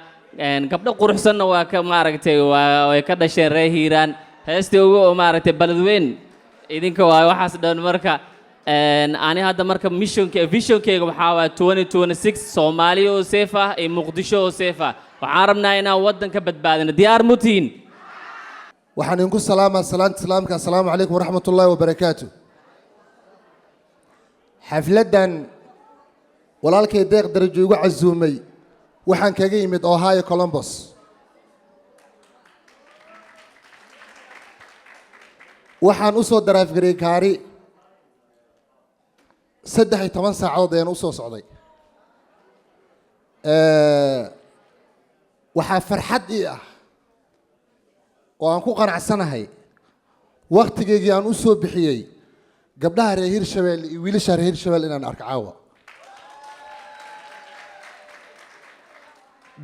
Gabdho quruxsanna waa ka maaragtay waa way ka dhasheen reer Hiiraan. Heestii ugu oo maaragtay Beledweyn idinka waa waxaas dhan. Marka ani hadda marka missionka visionkeyga waxaa waaya 2026 Soomaaliya oo safe ah iyo Muqdisho oo safe ah. Waxaan rabnaa inaan waddanka badbaadino. Diyaar mutihiin? Waxaan idinku salaamaa salaanta islaamka: assalaamu calaykum waraxmat ullaahi wabarakaatu. Xafladdan walaalkay Deeq Darajo igu casuumay waxaan kaga yimid Ohio, Columbus. Waxaan u soo daraafgariyey gaari 13 saacadood ayaan u soo socday. Waxaa farxad ii ah oo aan ku qanacsanahay wakhtigeygii aan u soo bixiyey gabdhaha reer Hirshabelle iyo wiilasha reer Hirshabelle inaan arko caawa.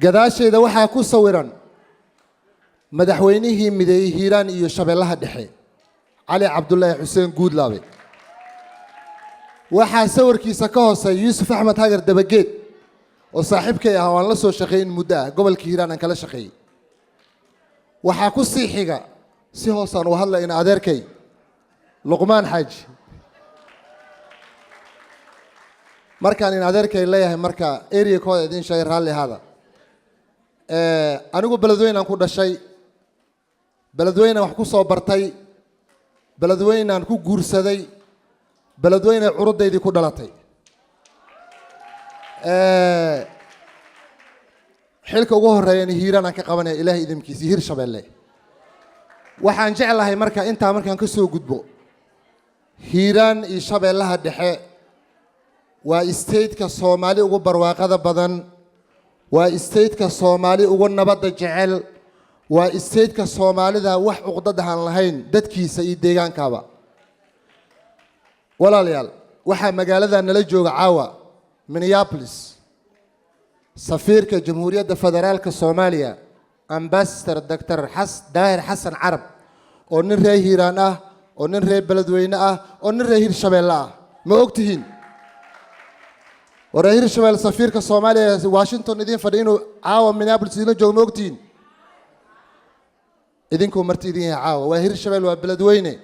Gadaashayda waxaa ku sawiran madaxweynihii mideeyey Hiiraan iyo Shabeellaha Dhexe, Cali Cabdulaahi Xuseen Guudlaabe. Waxaa sawirkiisa ka hooseeya Yuusuf Axmed Hagar Dabageed Oo saaxiibkay ah oo aan la soo shaqeyn muddo ah, gobolka Hiiraan aan kala shaqeeyey. Waxaa ku sii xiga, si hoosaan u hadla, in adeerkay Luqmaan Xaaji. Markaan in adeerkay leeyahay, marka area kooda idiin sheegay, raalli ahaada. Anigu Beledweynaan ku dhashay, Beledweynaan wax ku soo bartay, Beledweynaan ku guursaday, Beledweyne curudaydii ku dhalatay. Xilka ugu horeeyana Hiiraan aan ka qabanaya, Ilaahay idinkiisa, Hir Shabeelle. Waxaan jeclahay marka intaa markaan ka soo gudbo, Hiiraan iyo Shabeellaha Dhexe waa stateka Soomaali ugu barwaaqada badan, waa stateka Soomaali ugu nabadda jecel, waa stateka Soomaalida wax cuqdad aan lahayn dadkiisa iyo deegaankaaba. Walaalayaal, waxaa magaalada nala jooga caawa Minneapolis safiirka Jamhuuriyadda Federaalka Soomaaliya, Ambassador Dr. Daahir Xasan Carab, oo nin reer Hiiraan ah, oo nin reer Beledweyne ah, oo nin reer Hirshabeelle ah. Ma og tihiin oo reer Hirshabelle safiirka Soomaaliya ee Washington idiin fadhiya inuu caawa Minneapolis idinla joogo? Ma og tihiin? Idinkuu marti idin yahay caawa. Waa Hirshabelle, waa Beledweyne.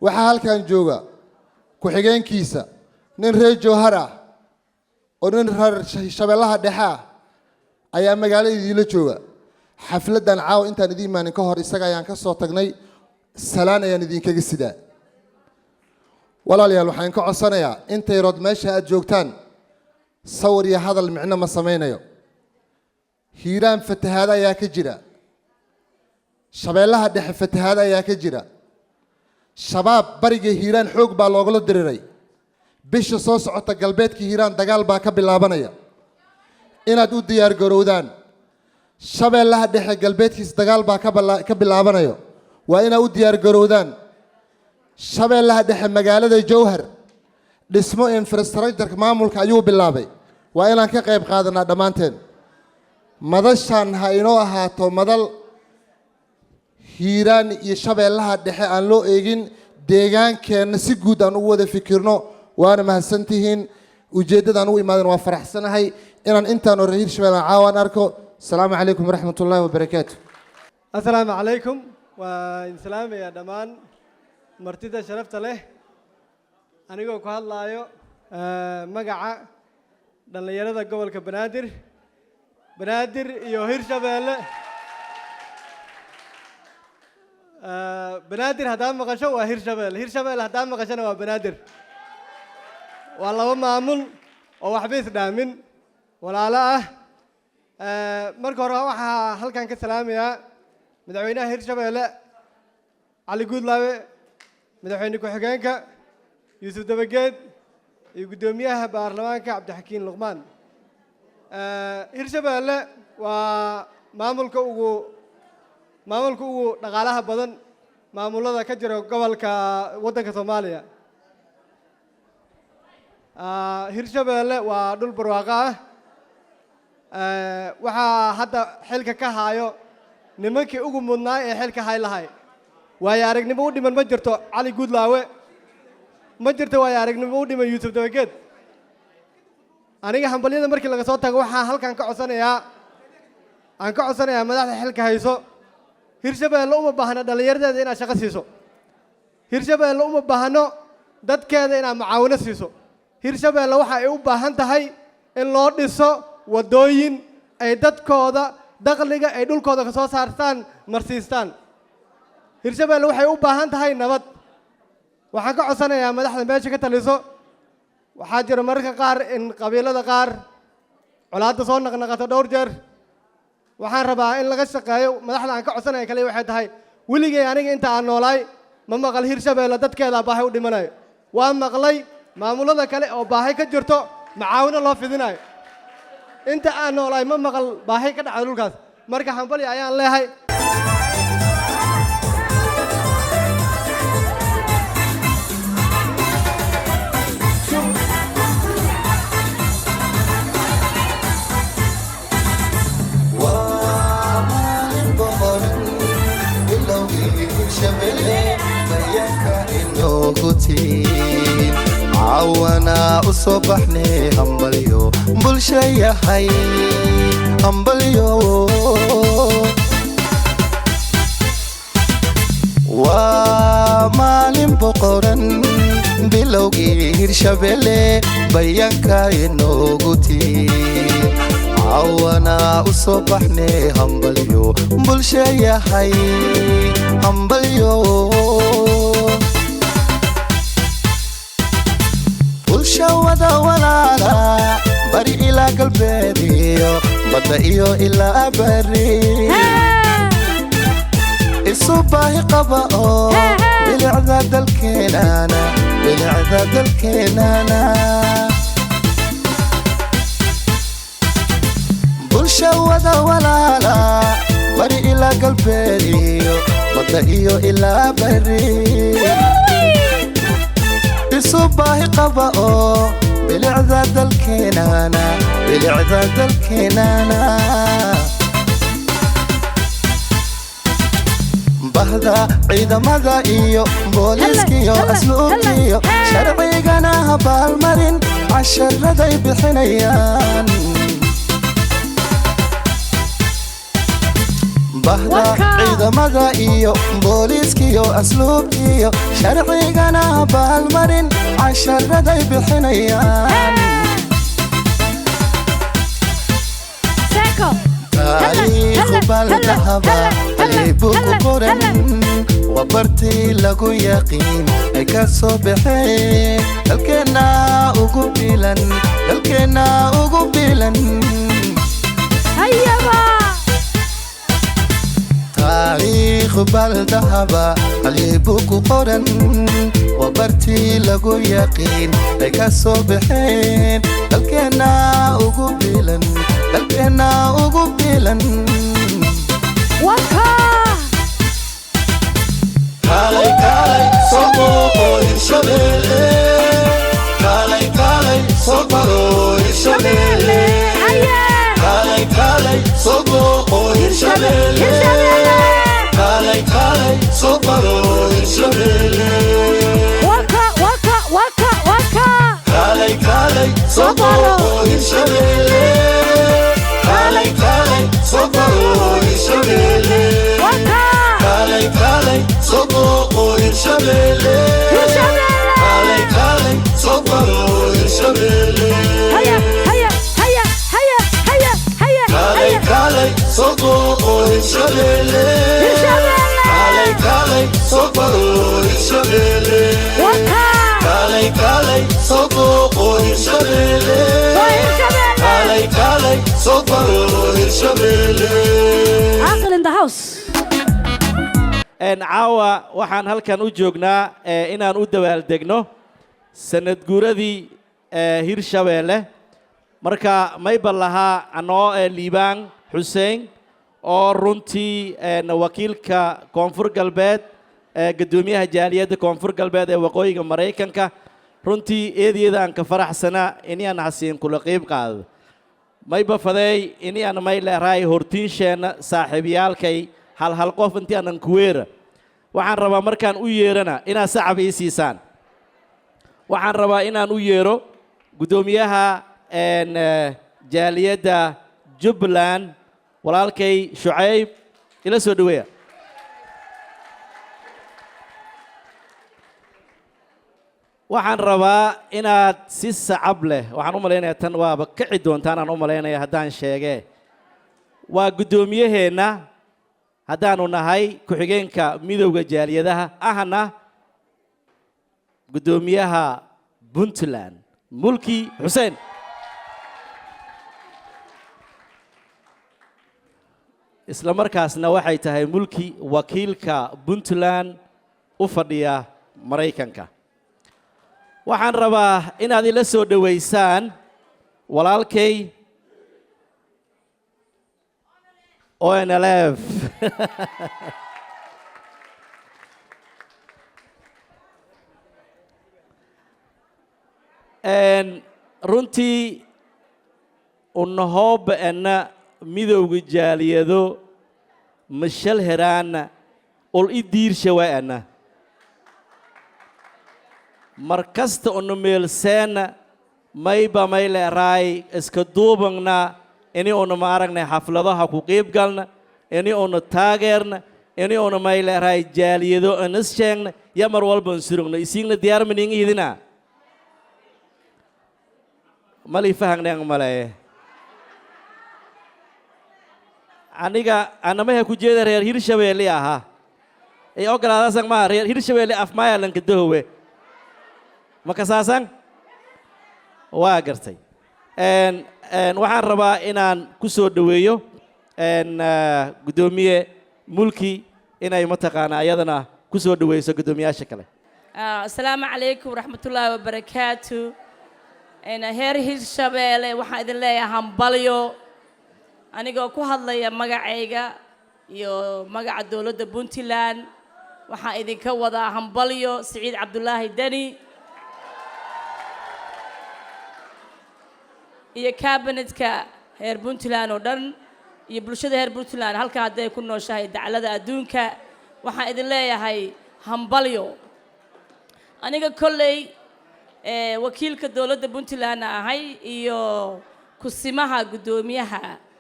Waxaa halkan jooga ku-xigeenkiisa, nin reer Jowhar ah oo nin reer Shabeellaha Dhexe ah ayaa magaalada idiinla jooga. Xafladdan caawa intaan idiin imaanin ka hor isaga ayaan ka soo tagnay, salaan ayaan idinkaga sidaa. Walaalayaal, waxaan ka codsanayaa intay rood meesha aad joogtaan, sawir iyo hadal micno ma samaynayo. Hiiraan fatahaado ayaa ka jira, Shabeellaha Dhexe fatahaado ayaa ka jira, Shabaab bariga Hiiraan xoog baa loogala diriray. Bisha soo socota galbeedka Hiiraan dagaal baa ka bilaabanaya, inaad u diyaar garowdaan. Shabeellaha Dhexe galbeedkiis dagaal baa ka bilaabanayo, waa inaad u diyaar garowdaan. Shabeellaha Dhexe magaalada Jowhar dhismo infrastructure maamulka ayuu bilaabay, waa inaan ka qayb qaadanaa dhammaanteen. Madashan ha inoo ahaato madal Hiiraan iyo Shabeellaha Dhexe aan loo eegin, deegaankeenna si guud aan ugu wada fikirno. Waana mahadsantihiin. Ujeeddadaan ugu imaadan, waa faraxsanahay inaan intaan oo reer Hirshabelle aan caawaan arko. Asalaamu calaykum waraxmat ullaahi wabarakaatu. Asalaamu calaykum. Waa idin salaamayaa dhammaan martida sharafta leh. Anigoo ku hadlaayo magaca dhallinyarada gobolka Banaadir, Banaadir iyo Hirshabeelle. Banaadir haddaad maqasho waa Hirshabeelle, Hirshabeelle haddaad maqashona waa Banaadir. Waa laba maamul oo waxba isdhaamin, walaalo ah. Marka hore waxaa halkan ka salaamayaa madaxweynaha Hirshabeelle Cali Guudlaabe, madaxweyne ku-xigeenka Yuusuf Dabageed iyo guddoomiyaha baarlamaanka Cabdixakiin Luqmaan. Hirshabeelle waa maamulka ugu dhaqaalaha badan maamulada ka jira gobolka waddanka Soomaaliya. Hirshabeelle waa dhul barwaaqo ah. Waxaa hadda xilka ka haayo nimankii ugu mudnaa ee xilka hay lahay. Waayo aragnimo u dhiman ma jirto Cali Guudlaawe, ma jirto waayo aragnimo u dhiman Yuusuf Dabageed. Aniga hambalyada markii laga soo tago, waxaan halkan ka codsanayaa, aan ka codsanayaa madaxda xilka hayso: Hirshabeelle uma baahno dhallinyaradeeda inaad shaqo siiso, Hirshabeelle uma baahno dadkeeda inaad mucaawino siiso. Hirshabeelle waxa ay u baahan tahay in loo dhiso waddooyin ay dadkooda dakhliga ay dhulkooda ka soo saartaan marsiistaan. Hirshabeelle waxay u baahan tahay nabad. Waxaan ka codsanayaa madaxda meesha ka taliso, waxaa jira mararka qaar in qabiilada qaar colaadda soo naqnaqato dhowr jeer. Waxaan rabaa in laga shaqeeyo. Madaxda aan ka codsanaya kaliya waxay tahay, weligay aniga inta aan noolaay ma maqal Hirshabeelle dadkeeda baahi u dhimanayo. Waa maqlay maamulada kale oo baahi ka jirto macaawino loo fidinayo. Inta aan noolaay ma maqal baahi ka dhacda dhulkaas. Marka hambalya ayaan leehay. Waa maalin boqoran, bilowgii Hirshabelle bayanka inoogu tiin. Cawana u soo baxnay hambalyo bulsha yahay hambalyo. Waa maalin boqoran bilowgii Hirshabelle bayaanka inoogu tii. Cawana u soo baxnay hambalyo bulsha yahay hambalyo. Bulsha wada walaala bari ilaa galbeed iyo badda iyo ilaa bari isu baahi qaba oo bilicda dalkeenana bilicda dalkeenana. Bulsha wada walaala bari ilaa galbeed iyo badda iyo ilaa bari isu baahi qaba oo bilicda dalkeenana bilicda dalkeenana. Bahda ciidamada iyo booliiskiyo asluubtiyo sharcigana habaalmarin casharaday bixinayaan. Bahda ciidamada iyo booliiskiyo asluubtiyo sharcigana habaalmarin casharaday bixinayaan. Taariikhu baldahaba aybu ku qoran waa bartii lagu yaqiin ay ka soo baxeen dalkeenna ugu bilan dalkeenna ugu bilan. Taariikhu baldahaba aybu ku qoran waa bartii lagu yaqiin ay ka soo baxeen dalkeenna ugu bilan dalkeenna ugu bilan. Kaalay kaalay soo booqo Hirshabelle. Kaalay kaalay soo baro Hirshabelle. Kaalay kaalay soo booqo Hirshabelle. Kaalay kaalay soo baro Hirshabelle. Waka waka waka waka. Kaalay kaalay soo booqo Hirshabelle. Kaalay kaalay soo baro Hirshabelle. Kaalay kaalay soo booqo Hirshabelle. Kaalay kaalay soo baro Hirshabelle. Haya haya haya haya haya haya. Kaalay kaalay soo booqo Hirshabelle. Kaalay kaalay soo baro Hirshabelle. Kaalay kaalay soo booqo Hirshabelle. Kaalay kaalay soo baro Hirshabelle. Aqal in the house. Caawa waxaan halkan u joognaa inaan u dabaaldegno sanad guuradii Hirshabeelle. Marka mayba lahaa anoo Liibaan Xuseen oo runtii wakiilka Koonfur Galbeed, guddoomiyaha jaaliyadda Koonfur Galbeed ee waqooyiga Maraykanka, runtii eedyada aan ka faraxsanaa inaan xasiin kula qayb qaado. Mayba fadeey inaan may leerahay hortiinsheenna saaxiibyaalkay hal hal qof intii aanan ku weera. Waxaan rabaa markaan u yeerana inaad sacab ii siisaan. Waxaan rabaa inaan u yeero guddoomiyaha jaaliyadda Jubbaland, walaalkay Shucayb, ila soo dhaweeya. Waxaan rabaa inaad si sacab leh, waxaan u malaynayaa tan waaba kici doontaan aan u malaynaya haddaan sheegee, waa guddoomiyaheenna haddaanu nahay ku-xigeenka midowda jaaliyadaha ahna guddoomiyaha Puntland, Mulki Xuseen. Isla markaasna waxay tahay Mulki wakiilka Puntland u fadhiya Maraykanka. Waxaan rabaa inaad ila soo dhoweysaan walaalkay ONLF. Runtii unahooba-ana midowga jaaliyado mashal heraana ol i diirsha waa-ana. Mar kasta unu meelseena mayba mayleeraay iska duubangna ini unu ma aragnay xafladaha ku qiib galna, ini unu taageerna, ini unu mayleeraay jaaliyado an is sheegna ya mar walba an surugna. Isiigna diyaar maning idina mali fahangnang maleeye. Aniga anamaha ku jeeda reer Hirshabeelle ahaa ay ogolaadaasan maa reer Hirshabeelle afmaaya lanka dahowe makasaasan waa gartay. Waxaan rabaa inaan ku soo dhoweeyo guddoomiye Mulki inay mataqaana ayadana ku soo dhoweyso guddoomiyaasha kale. Asalaamu calaykum waraxmatullaahi wabarakaatu. Heer Hirshabeelle, waxaan idin leeyahay hambalyo. Anigoo ku hadlaya magacayga iyo magaca dowladda Puntland, waxaan idinka wadaa hambalyo Siciid Cabdulaahi Deni iyo cabinetka heer Puntland oo dhan iyo bulshada heer Puntland halka hadday ku nooshahay daclada adduunka. Waxaan idin leeyahay hambalyo. Aniga kolley wakiilka dowladda Puntland ahay iyo kusimaha guddoomiyaha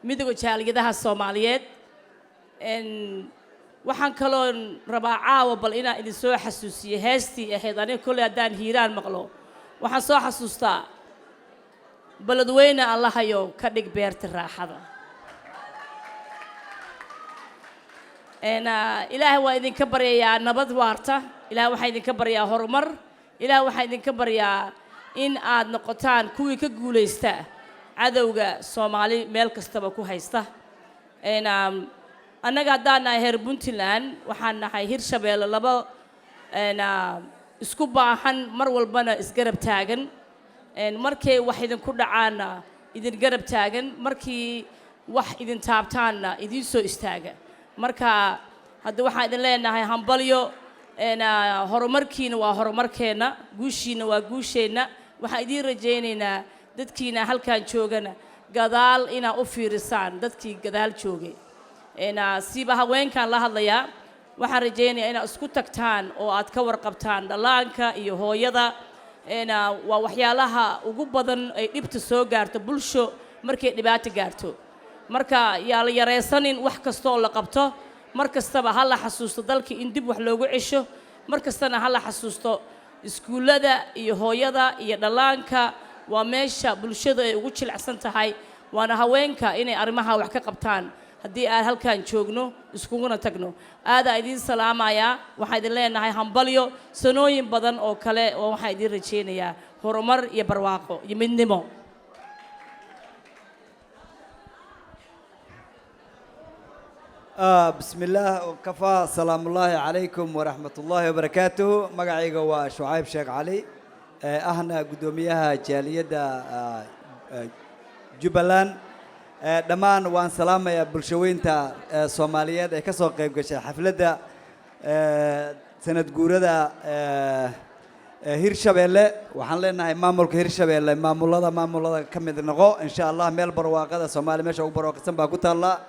midowga jaaliyadaha Soomaaliyeed. Waxaan kaloon rabaa caawa bal inaan idin soo xasuusiyo heestii ahayd. Aniga kolley haddaan Hiiraan maqlo, waxaan soo xasuustaa "Beledweyne Allahayow ka dhig beerta raaxada". Ilaahay waa idinka baryayaa nabad waarta. Ilahay waxaa idinka baryaa horumar. Ilahay waxaa idinka baryaa in aad noqotaan kuwii ka guulaysta cadowga Soomaali meel kastaba ku haysta. Annaga haddaan nahay heer Puntland, waxaan nahay Hirshabeelle laba isku baahan, mar walbana isgarab taagan. Markay wax idinku dhacaanna idin garab taagan, markii wax idin taabtaanna idiin soo istaaga. Marka hadda waxaan idin leenahay hambalyo. Horumarkiina waa horumarkeenna, guushiina waa guusheenna. Waxaan idiin rajaynaynaa dadkiina halkan joogana gadaal inaa u fiirisaan dadkii gadaal joogay. Siiba haweenkaan la hadlayaa. Waxaan rajaynayaa inaad isku tagtaan oo aad ka warqabtaan dhallaanka iyo hooyada. Waa waxyaalaha ugu badan ay dhibta soo gaarto bulsho markay dhibaato gaarto. Marka yaa la yaraysanin wax kasta oo la qabto. Mar kastaba ha la xasuusto dalka in dib wax loogu cesho. Mar kastana ha la xasuusto iskuullada iyo hooyada iyo dhallaanka. Waa meesha bulshada ay ugu jilicsan tahay, waana haweenka inay arrimaha wax ka qabtaan. Haddii aan halkan joogno iskuguna tagno, aadaa idiin salaamayaa. Waxaan idin leenahay hambalyo, sanooyin badan oo kale oo waxaan idiin rajaynayaa horumar iyo barwaaqo iyo midnimo. بسم الله وكفى. سلام الله عليكم ورحمة الله وبركاته. مقعيقا وشعيب شيخ علي، أهنا قدوميها جالية جبلان. Dhammaan waan salaamayaa bulshaweynta Soomaaliyeed ee ka soo qayb gashay xafladda sanad guurada Hirshabeelle. Waxaan leenahay maamulka Hirshabeelle maamulada ka mid noqo insha Allah. Meel barwaaqada Soomaaliya meesha ugu barwaaqsan baa ku taalla.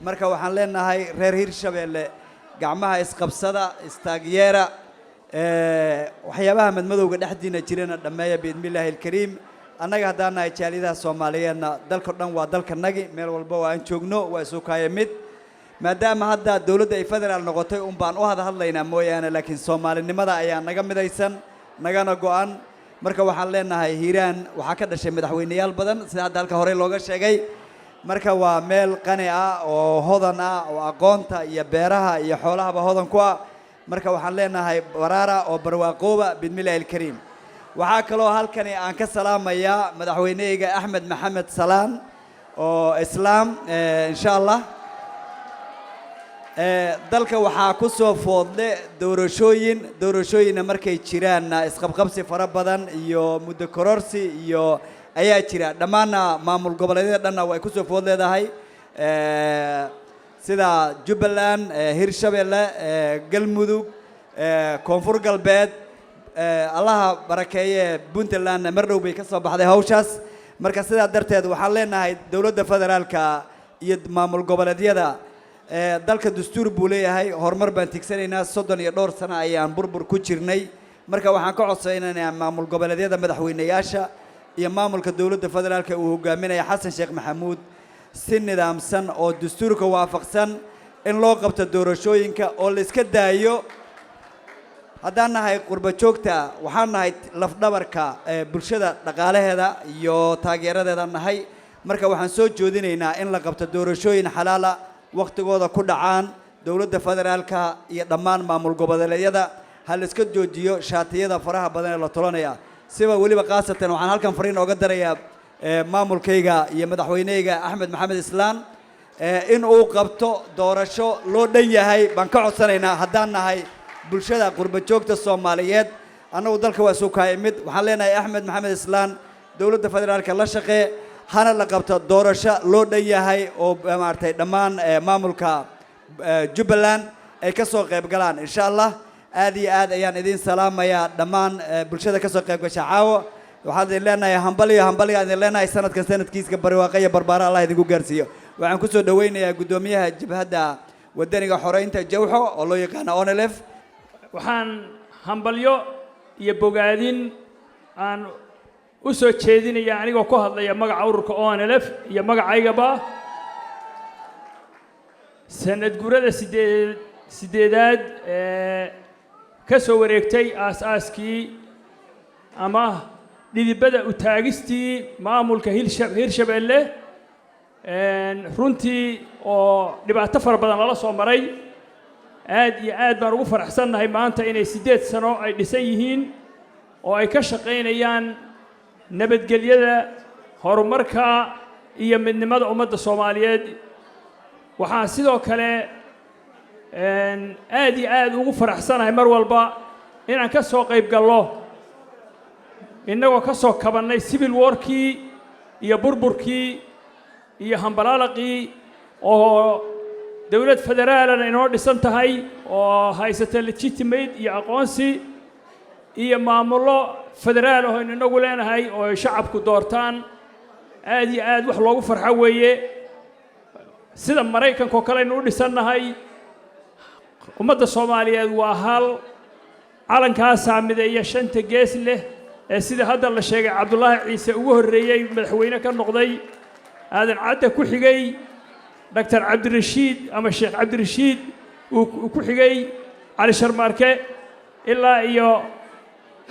Marka waxaan leenahay reer Hirshabeelle, gacmaha isqabsada, istaagyeera, waxyaabaha madmadowga dhexdiina jirana dhammeeya biidnillaahi alkariim. Annaga haddaan nahay jaaliyadaha Soomaaliyeedna, dalka dhan waa dalkanagi. Meel walba waa aan joogno waa isu kaaya mid. Maadaama hadda dowladda ay federaal noqotay un baan u hada hadlaynaa mooyaane, laakiin soomaalinimada ayaa naga midaysan nagana go'an. Marka waxaan leenahay Hiiraan waxaa ka dhashay madaxweyneyaal badan, sida hadda halka horey looga sheegay. Marka waa meel qani ah oo hodan ah oo aqoonta iyo beeraha iyo xoolahaba hodan ku ah. Marka waxaan leenahay baraara oo barwaaqooba bidmillaahi alkariim. Waxaa kaloo halkani aan ka salaamayaa madaxweynehayga Axmed Maxamed Salaan oo Islaam insha Allah. Dalka waxaa ku soo foodle doorashooyin. Doorashooyinna markay jiraanna isqabqabsi fara badan iyo muddo kororsi iyo ayaa jira. Dhammaanna maamul goboleedyada dhanna way ku soo food leedahay, sida Jubbaland, Hirshabeelle, Galmudug, Koonfur Galbeed. Allaha barakeeye, Puntlandna mar dhow bay ka soo baxday hawshaas. Marka sidaa darteed waxaan leenahay dowladda federaalka iyo maamul goboleedyada Dalka dastuur buu leeyahay, horumar baan tigsanaynaa. 30 iyo dhowr sano ayaan burbur ku jirnay. Marka waxaan ka codsaynaynaa maamul goboleedyada, madaxweyneyaasha iyo maamulka dowladda federaalka uu hogaaminaya Xasan Sheekh Maxamuud, si nidaamsan oo dastuurka waafaqsan in loo qabto doorashooyinka oo la iska daayo. Haddaan nahay qurba joogta, waxaan nahay lafdhabarka ee bulshada, dhaqaalaheeda iyo taageeradeeda nahay. Marka waxaan soo jeedinaynaa in la qabto doorashooyin xalaala, wakhtigooda ku dhacaan. Dowladda federaalka iyo dhammaan maamul goboleedyada ha la iska joojiyo shaatiyada faraha badan ee la tolanaya. Siba weliba khaasatan waxaan halkan fariin ooga darayaa maamulkayga iyo madaxweyneyga Axmed Maxamed Islaan in uu qabto doorasho loo dhan yahay baan ka codsanaynaa. Haddaan nahay bulshada qurba joogta Soomaaliyeed, annagu dalka waa soo kaayimid. Waxaan leenahay Axmed Maxamed Islaan, dowladda federaalka la shaqee, hana la qabto doorasho loo dhan yahay oo maaragtay dhammaan maamulka Jubbaland ay ka soo qayb galaan, insha Allah. Aad iyo aad ayaan idin salaamayaa dhammaan bulshada ka soo qayb gasha caawa. Waxaan idin leenahay hambaliyo, hambaliyo idin leenahay. Sanadkan sanadkiiska barwaaqo iyo barbaaro Allah idinku gaarsiiyo. Waxaan kusoo dhaweynayaa guddoomiyaha Jabhadda Wadaniga Xoreynta Jawxo oo loo yaqaano ONLF. Waxaan hambalyo iyo bogaadin aan u soo jeedinaya, anigoo ku hadlaya magaca ururka ONLF iyo magacaygaba, sanad gurada sideedaad ee ka soo wareegtay aas-aaskii ama dhidibada u taagistii maamulka Hirshabeelle. Runtii oo dhibaato fara badan lala soo maray, aad iyo aad baan ugu faraxsannahay maanta inay 8 sano ay dhisan yihiin oo ay ka shaqaynayaan nabadgelyada, horumarka iyo midnimada ummadda Soomaaliyeed. Waxaan sidoo kale aad iyo aad ugu faraxsanahay mar walba inaan ka soo qayb gallo, innagoo ka soo kabannay civil warkii iyo burburkii iyo hambalaalaqii, oo dowlad federaalana inoo dhisan tahay oo haysata legitimate iyo aqoonsi iyo maamullo federaal ah aynu inagu leenahay oo ay shacabku doortaan. Aad iyo aad wax loogu farxo weeye. Sida Maraykanka oo kale aynu u dhisannahay. Ummadda Soomaaliyeed waa hal calankaasaa mideeya shanta gees leh ee sida hadda la sheegay Cabdullaahi Ciise ugu horreeyey, madaxweyne ka noqday, Aadan Cadde ku xigay, Doctor Cabdirashiid ama Sheekh Cabdirashiid uu ku xigay, Cali Sharmaarke, ilaa iyo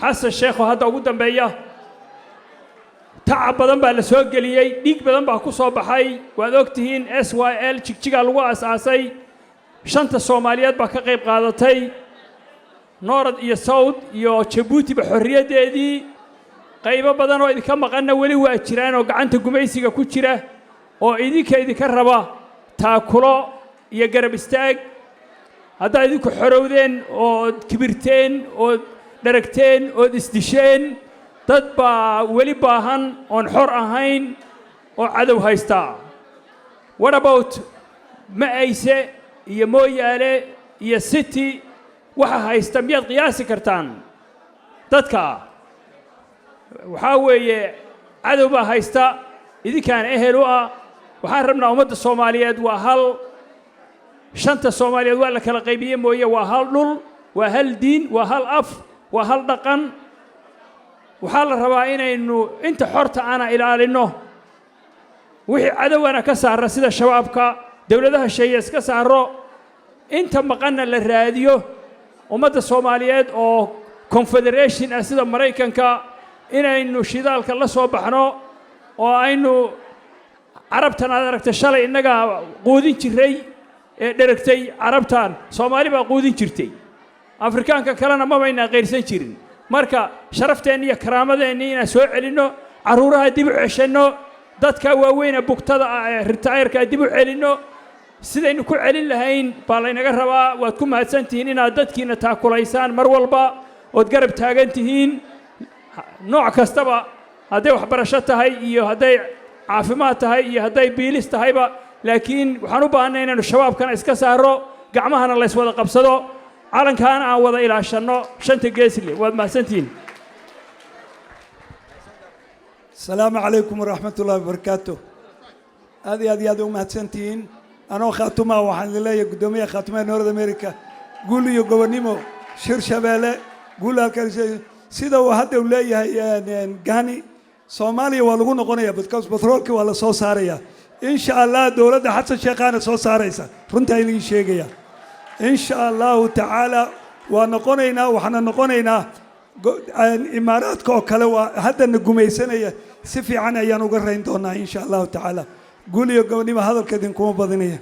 Xasan Sheekho hadda ugu dambeeya. Tacab badan baa la soo geliyey, dhiig badan baa ku soo baxay. Waad og tihiin, SYL Jigjigaa lagu aas-aasay. Shanta Soomaaliyeed baa ka qayb qaadatay, North iyo South iyo Jabuutiba xorriyaddeedii. Qaybo badan oo idinka maqanna weli waa jiraan oo gacanta gumaysiga ku jira oo idinka raba taakulo iyo garab istaag. Haddaad idinku xorowdeen ood kibirteen ood dharagteen ood isdisheen, dad baa weli baahan oon xor ahayn oo cadow haystaa. What about Ma-ayse iyo Mooyaale iyo City waxa haysta? Miyaad qiyaasi kartaan dadka? Waxaa weeye cadow baa haysta, idinkaan ehel u ah. Waxaan rabnaa ummadda Soomaaliyeed waa hal. Shanta Soomaaliyeed waa la kala qaybiye mooye, waa hal dhul, waa hal diin, waa hal af, waa hal dhaqan. Waxaa la rabaa inaynu inta xorta ana ilaalinno, wixii cadowgana ka saara sida Shabaabka, dowladaha sheeye iska saaro, inta maqanna la raadiyo. Ummadda Soomaaliyeed oo confederation ah sida Maraykanka inaynu shidaalka la soo baxno oo aynu Carabtan aad aragtay shalay innagaa quudin jiray ee dheragtay. Carabtan Soomaali baa quudin jirtay, Afrikaanka kalena mabaynaa qayrsan jirin. Marka sharafteenni iyo karaamadeenni inaan soo celinno, carruuraha dib u ceshanno, dadka waaweyne bugtada ah ee retired-ka dib u celinno, sidaynu ku celin lahayn baa laynaga rabaa. Waad ku mahadsan tihiin inaad dadkiina taakulaysaan mar walba ood garab taagan tihiin nooc kastaba, hadday waxbarasho tahay iyo hadday caafimaad tahay iyo hadday biilis tahayba. Laakiin waxaan u baahanay inaynu Shabaabkana iska saaro, gacmahana la yswada qabsado, calankaana aan wada ilaashanno shanta geesle. Waad mahadsantihiin. Asalaamu calaykum waraxmat ullahi wabarakaatu. Aad iyo aad iyo aad u mahadsantihiin. Anoo Khaatuma waxaan idin leeyahay, guddoomiyaha Khaatumaha North America, guul iyo gobonnimo, Hirshabeelle guul. Halkan sida uu hadda uu leeyahay Gani, Soomaaliya waa lagu noqonaya because batroolkii waa la soo saaraya, insha Allah. Dowladda Xasan Sheekhaana soo saaraysa, runtaa idin sheegaya. Insha Allahu tacaala waa noqonaynaa, waxaana noqonaynaa Imaaraadka oo kale. Waa haddana gumaysanaya, si fiican ayaan uga rayn doonaa, insha Allahu tacaala. Guul iyo gobonnimo, hadalka idinkuma badinaya.